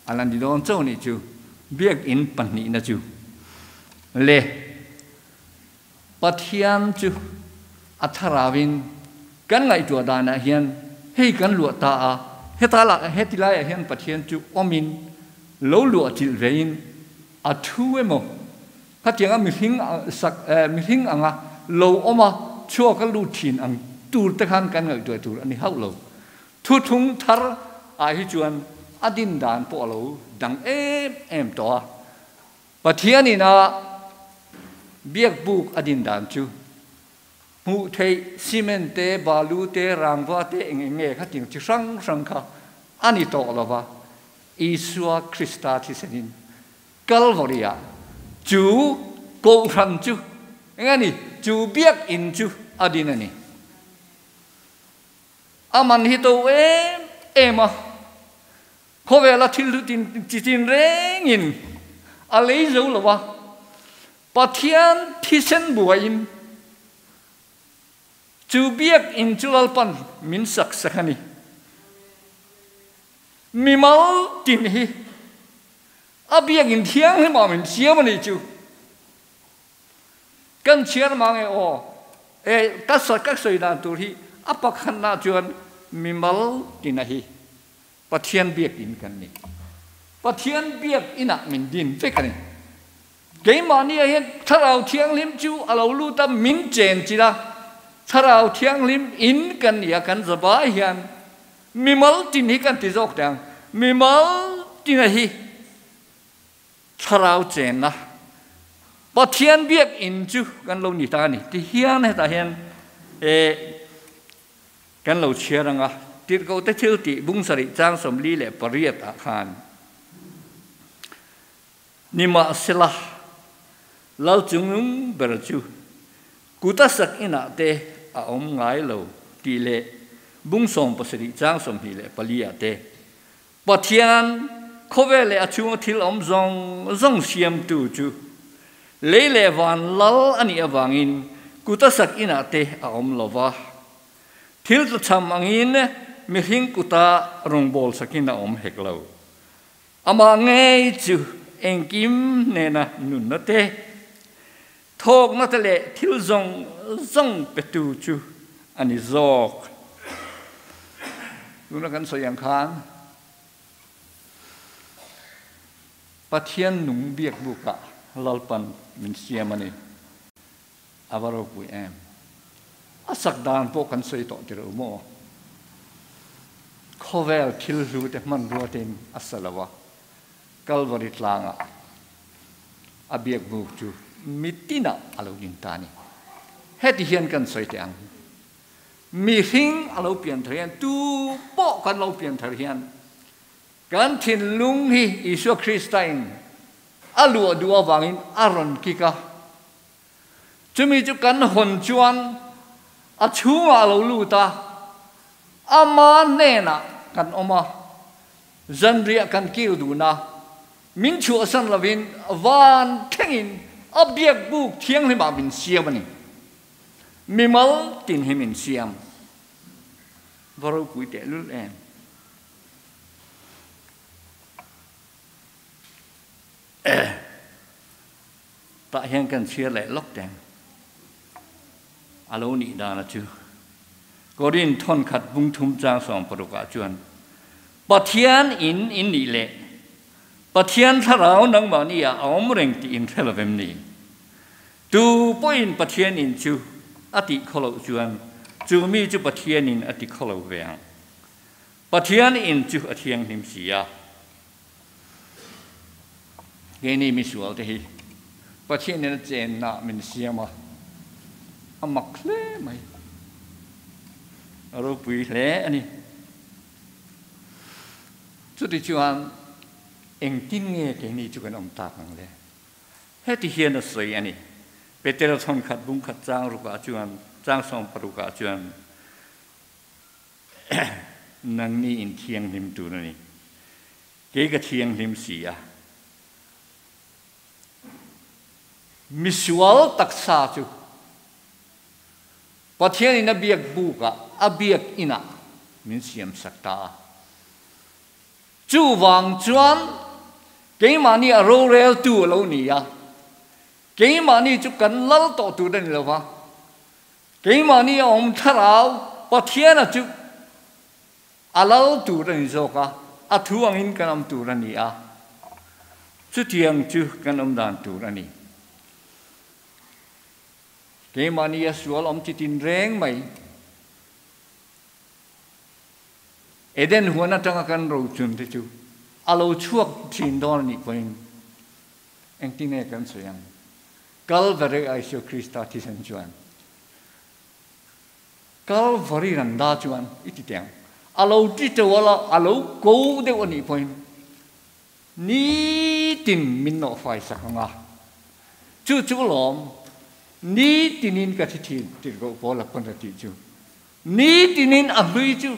a la ni dawn chauh nih chu biakinn pahnihna chu le Pathian chu a thlarauin kan ngaihtuah danah hian hei kan luah ta a, heta lah heti laiah hian Pathian chu awmin lo luah chilh vein a thu emaw khatianga mihring sak mihring anga lo awm a chhuak a lut thin ang tur te khan kan ngaihtuah tur a ni hauh lo. Thuthlung thar ah hi chuan a din dan pawh a lo dang em em tawh a. Pathianin a biakbuk a din dan chu hmuh theih cement te, balu te, rangva te eng eng nge khatiang chi hrang hrang kha a ni tawh lo va, Isua Krista thisenin Calvary-ah chu Kohhran chu eng a ni? Chu biakinn chu a din a ni. A man hi to em em a, khawvela thil hlu tin chi tin rengin a lei zo lo a, Pathian thisen buaiin chu biakinn chu Lalpan min sak sak a ni. Mimal tin hi a biakinn thianghlim ah min siam a nih chu. Kan chhiar mang e aw. E ka ka sawi dan tur hi a pakhatna chuan mimal tina hi Pathian biakinn kan ni. Pathian biakinn ah min din vek a ni. Keimahni ah hian Thlarau Thianghlim chu a lo lut a, min chen chilh a, Thlarau Thianghlim in kan ni a, kan zavai hian mimal tin hi kan ti zawk teh ang. Mimal tina hi Thlarau chenna Pathian biakinn chu kan lo ni ta a ni. Tihian hetah hian kan lo chhiar ang a, Tirhkohte thil tih bung sarih chang 48 ah khan Nimahsela, Lal chungnung ber chu kut a sak inah te a awm ngai lo tih leh bung 17 chang 24 ah te Pathian, khawvel leh a chhunga thil awm zawng zawng siamtu chu lei leh van lal a nih avangin kut a sak inah te a awm lo va. Thil tlachham angin mihring kuta rawngbâwl sakin a awm hek lo. Amah ngei chu engkim hnena nunna te, thawkna te leh thil zawng zawng petu chu a ni zawk. Tuna kan sawi ang khan Pathian nung biak bukah Lalpan min siam a ni. A va ropui em. A sak dan pawh kan sawi tawh tirh maw? Khawvel thil hlu te hmanrua tein a sa lo a, Kalvari tlangah a biak buk chu mitinah a lo ding ta a ni. Heti hian kan sawi teh ang, mihring a lo pian thar hian, tu pawh kan lo pian thar hian kan thinlung hi Isua Krista in a luah duh avangin a rawn kik a. Chumi chu kan hawn chuan a chhungah a lo lut a, ama hnenah kan awm a, zanriah kan kil dun a, min chhuahsan lovin van thlengin a biak buk thianghlimah min siam a ni. Mimal tin hi min siam. Va ropui tehlul em. Tah hian kan chhiar leh lawk teng a lo nih dana chu Korin thawnkhat bung thum chang 16 ah chuan Pathian in in nih leh Pathian thlarau nangmahni ah a awm reng tih in hre lovem ni? Tu pawhin Pathian in chu a tih khaw loh chuan chu mi chu Pathian in a ti khaw lo ve ang. Pathian in chu a thianghlim si a. Keini misual te hi Pathian in a chenna min siam a, a mak hle mai. A ropui hle a ni. Chuti chuan engtin nge keini chu kan awm tak ang le? Heti hian a sawi a ni. Petera thawnkhat bungkhat chang rukah chuan, chang 16 ah chuan, Nangni in thianghlim tur a ni. Kei ka thianghlim si a. Misual taksa chu Pathian in a biak buk ah, a biak inn ah min siam sak ta a. Chuvang chuan keimahni a roreltu a lo ni a. Keimahni chu kan lal tawh tur a ni lo va. Keimahni a awm thlarau Pathiana chu a lal tur a ni zawk a, a thu angin kan awm tur a ni a, chutiang chu kan awm dan tur a ni. Keimahni a sual awm chi tin reng mai. Eden huan atanga kan rochun te chu a lo chhuak thin dawn a nih pawhin engtin nge kan sawi ang? Kalvari a Isua Krista thisen chuan Kalvari randa chuan i ti teng. A lo ti teuh a la, a lo ko deuh a nih pawhin nitin min nawhfai sak ang a. Chu chu lawm ni tinin ka thi thin tirhkoh Paula pawn a tih chu. Ni tinin a hlui chu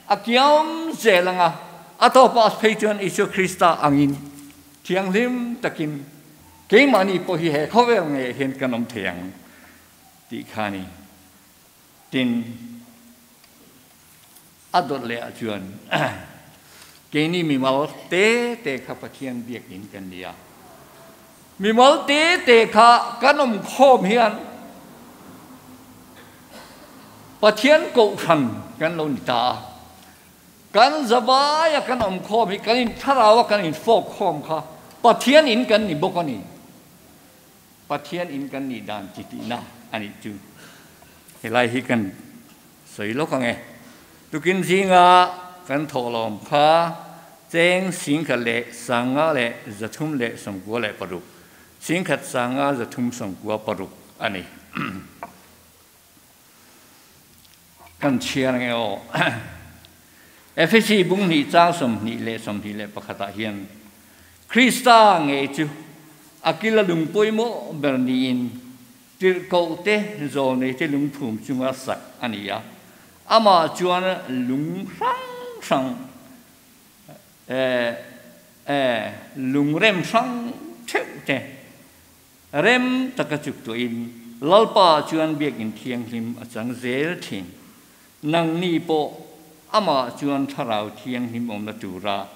a kiam zel ang a, a tawpah phei chuan Isua Krista angin thianghlim takin keimahni pawh hi he khawvel ngeiah hian kan awm thei ang tih kha a ni. Tin, a dawt leh ah chuan keini mimal te te kha Pathian biakinn kan ni a. Mimal te te kha kan awm khawm hian Pathian kohhran kan lo ni ta a. Kan zavaia kan awm khawm hi kan in thlarau a kan in fawk khawm kha Pathian in kan ni bawk a ni. Pathian in kan nih dan chi tihna a nih chu. Helai hi kan sawi lawk ang e. Tukin zinga kan thawhlawm kha cheng singkhat leh sanga leh zathum leh sawmkua leh paruk, singkhat sanga zathum sawmkua paruk a ni. Kan chhiar ang e aw. Efesi bung hnih chang 21 21 ah hian Krista ngei chu a kil a lung pawimawh ber niin tirhkoh te zawlnei te lungphum chunga sak a ni a. Amah chuan lung hrang hrang lungrem hrang theuh te Rem taka chuk tuahin Lalpa chuan biakinn thianghlim a chang zel thin. Nangni pawh amah chuan thlarau thianghlim awmna tura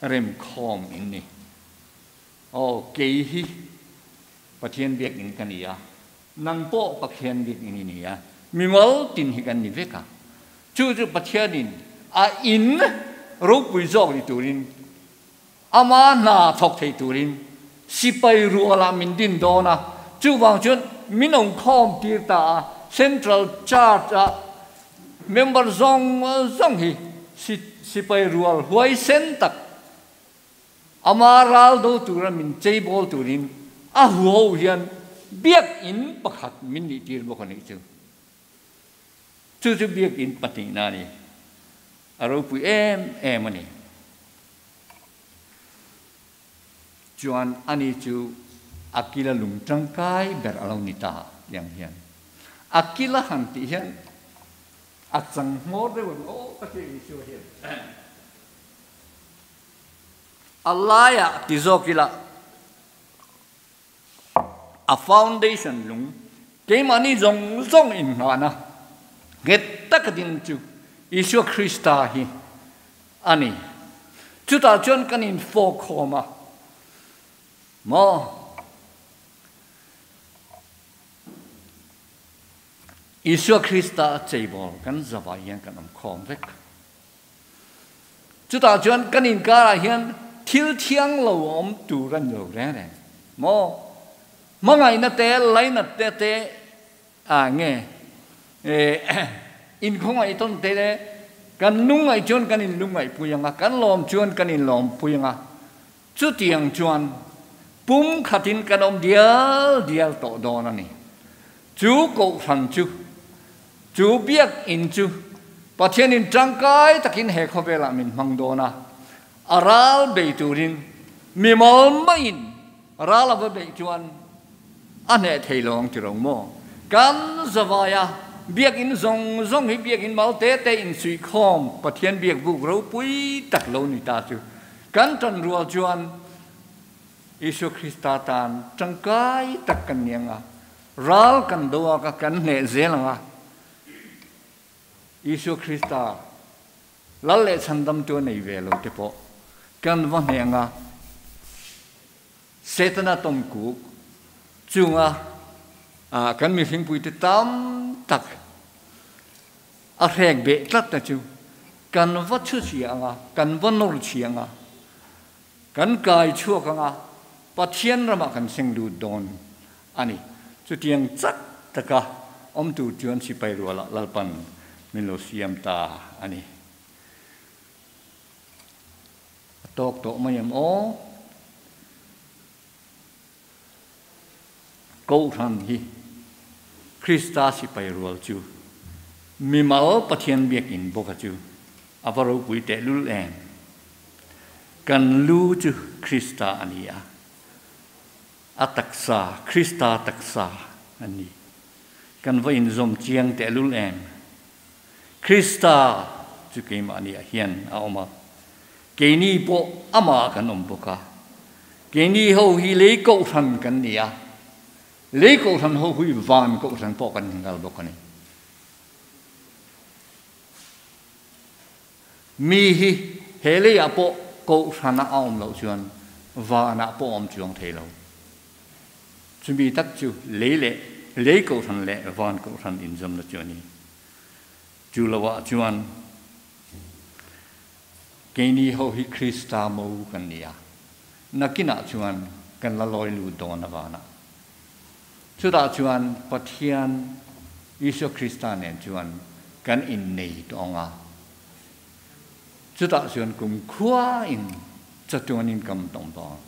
remkhawm in ni. Aw, kei hi Pathian biakinn ka ni a, nang pawh Pathian biakinn i ni a, mimal tin hi kan ni vek a. Chu chu Pathianin a in ropui zawk ni turin Ama hna thawk thei turin sipai rualah min din dawn a, chuvang chuan min awm khawm tir ta a, Central Church ah member zawng zawng hi sipai rual huaisen tak ama ral do tura min cheibawl turin a huho hian biakinn pakhat min nih tir bawk a nih chu. Chu chu biakinn pahnihna a ni. A ropui em em a ni. Chuan ani chu a kila lung tangkai ber a lo ni ta tiang hian. A kila han tih hian a chang hmawr deuh ang aw ka ti Isua hian. A laiah ti zawk ila a foundation lung keimahni zawng zawng inngahna nghet taka ding chu Isua Krista hi a ni. Chutah chuan kan infawkkhawm a, maw? Isua Krista cheibawl kan zavai hian kan awm khawm vek. Chutah chuan kan inkarah hian thil thiang lo a awm tur a ni lo reng reng maw? Hmangaihna te, lainat te te ah nge inkhawngaih tawn te le kan lungngaih chuan kan inlungngaihpui ang a, kan lawm chuan kan inlawmpui ang a. Chutiang chuan pum khatin kan awm dial dial tawh dawn a ni. Chu kohhran chu, chu biakinn chu Pathianin tangkai takin he khawvelah min hmang dawn a, a ral bei turin mimal maiin ral a va beih chuan a hneh thei lo ang ti reng maw? Kan zavaia biakinn zawng zawng hi biakinn mal te te insuihkhawm Pathian biakbuk ropui tak lo ni ta chu Kan ṭan rual chuan Isua Krista tan ṭangkai tak kan ni ang a, ral kan do a ka kan hneh zel ang a. Isua Krista Lal leh Chhandamtu a nei ve lo te pawh kan va hneh ang a. Setana tawmkuk chunga kan mihringpuite tam tak A hrek beh tlat na chu kan va chhu chhia ang a, kan va nawr chhia ang a, kan kai chhuak ang a, Pathian ramah kan seng lut dawn a ni. Chutiang chak taka awm tur chuan sipai rualah Lalpan min lo siam ta a ni. A tawk tawh mai em aw? Kohhran hi Krista sipai rual chu mimal Pathian biakinn bawka chu a va ropui tehlul em? Kan lu chu Krista a ni a. A taksa, Krista taksa an ni. Kan va inzawm chiang tehlul em? Krista chu keimahniah hian a awm a, keini pawh amah kan awm bawk a. Keini ho hi lei kohhran kan ni a, lei kohhran ho hi van kohhran pawh kan ni nghal bawk a ni. Mi hi he leiah pawh kohhrana a awm loh chuan vanah pawh a awm chuang thei lo. Chumi tak chu lei leh lei kohhran leh van kohhran inzawmna chu a ni. Chu loah chuan keini ho hi Krista mo kan ni a, nakinah chuan kan la lawi lut dawn a vanah. Chutah chuan Pathian Isua Krista nen chuan kan innei tawng a, chutah chuan kumkhuain chatuanin kam tawng dawn.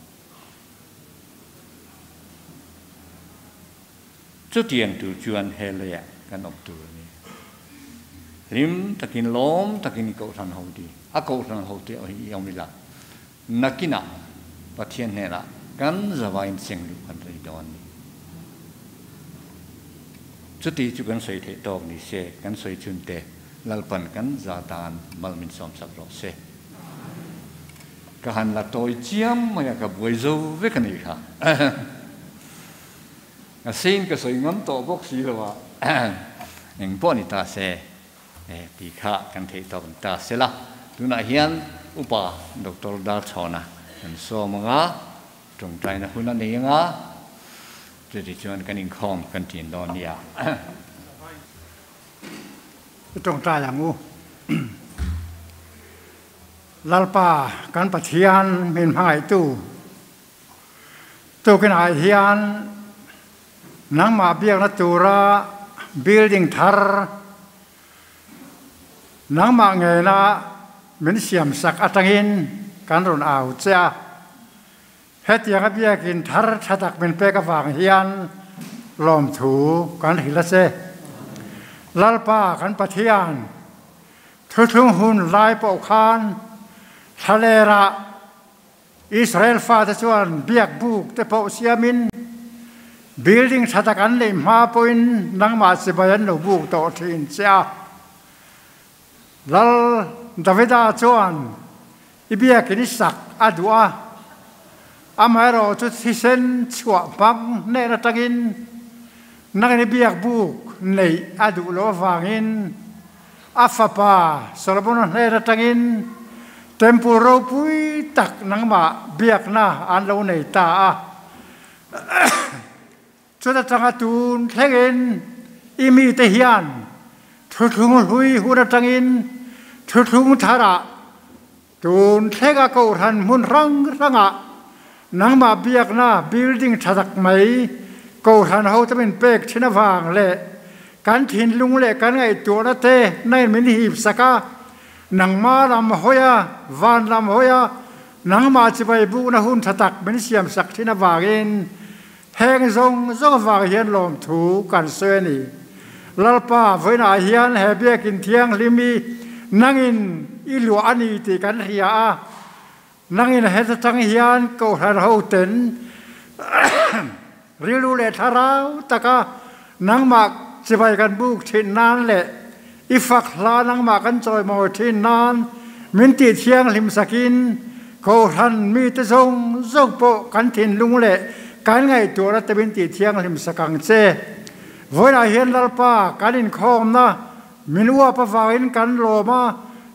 Chutiang tur chuan he leiah kan awm tur a ni. Hlim takin, lawm takin i kohhran ho ti, a kohhran ho te i awm ila, nakinah Pathian hnenah kan zavain seng luh kan rei dawn a ni. Chuti chu kan sawi theih tawk ni se, kan sawi chhun te Lalpan kan za tan mal min sawmsak rawh se. Ka han la tawi chiam mai a, ka buai zo vek a ni kha. A sein ka sawi ngam tawh bawk si lo a, eng pawh ni ta se tih kha kan theih tawk ni ta se la. Tunah hian Upa Doctor Darchhawna kan sawm ang a, tawngtaina hun a nei ang a, chutichuan kan inkhawm kan ṭin dawn nia. I tawngtai ang u. Lalpa kan Pathian min hmangaihtu tukinah hian nangmah biakna tura building thar nangmah ngena min siamsak atangin kan rawn au che a. Hetianga biakin thar tha tak min pek avang hian lawmthu kan hrilh a che. Lalpa kan Pathian, thuthlung hun lai pawh khan thlalerah Israel fate chuan biak buk te pawh siamin building tha tak an neih hma pawhin nangmah chibai an lo buk tawh thin che a. Lal Davida chuan i biakin i sak a duh a, amaherawh chu thisen chhuah hmang hnen atangin nangin i biak buk neih a duh loh avangin a fapa Solomon-a hnen atangin temple ropui tak nangmah biakna an lo nei ta a. Chuta tanga tun thlengin i mite hian thuthlung hlui hun atangin thuthlung tharah tun thlenga kohhran hmun hrang hrangah nangmah biakna building tha tak mai kohhran ho te min pek thin avang leh kan thinlung leh kan ngaihtuahna te nain min hip sak a, nangmah lam hawi a, van lam hawi a, nangmah chibai bukna hun tha tak min siam sak thin avangin Heng zawng zawng avang hian lawmthu kan sawi a ni. Lalpa, vawiinah hian he biakin thianghlim hi nangin i luah a ni tih kan hria a. Nangin heta tang hian Kohhran hoten rilru leh thlarau taka nangmah chibai kan buk thin nan leh i fak hla nangmah kan chawimawi thin nan min tih thianghlim sakin Kohhran mite zawng zawng pawh kan thinlung leh kan ngaihtuahna te min tih thianghlim sak ang che. Vawiinah hian Lalpa kan inkhawmna min uap avangin kan lawm a,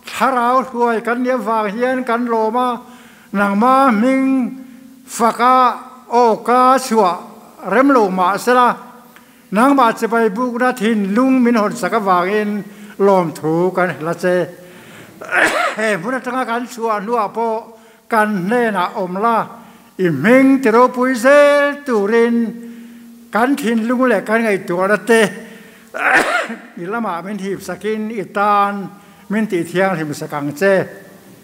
thlarau hruai kan nih avang hian kan lawm a, nangma hming faka awka chhuah rem lo mah sela, Nangmah chibai bukna thinlung min hawn sak avangin lawmthu kan hla che. He hmun atanga kan chhuah hnuah pawh kan hnenah awm la, i hming ti ropui zel turin kan thinlung leh kan ngaihtuahna te i lamah min hip sakin i tan min tih thianghlim sak ang che.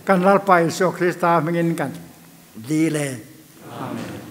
Kan Lalpa Isua Krista hmingin kan dil e. Amen.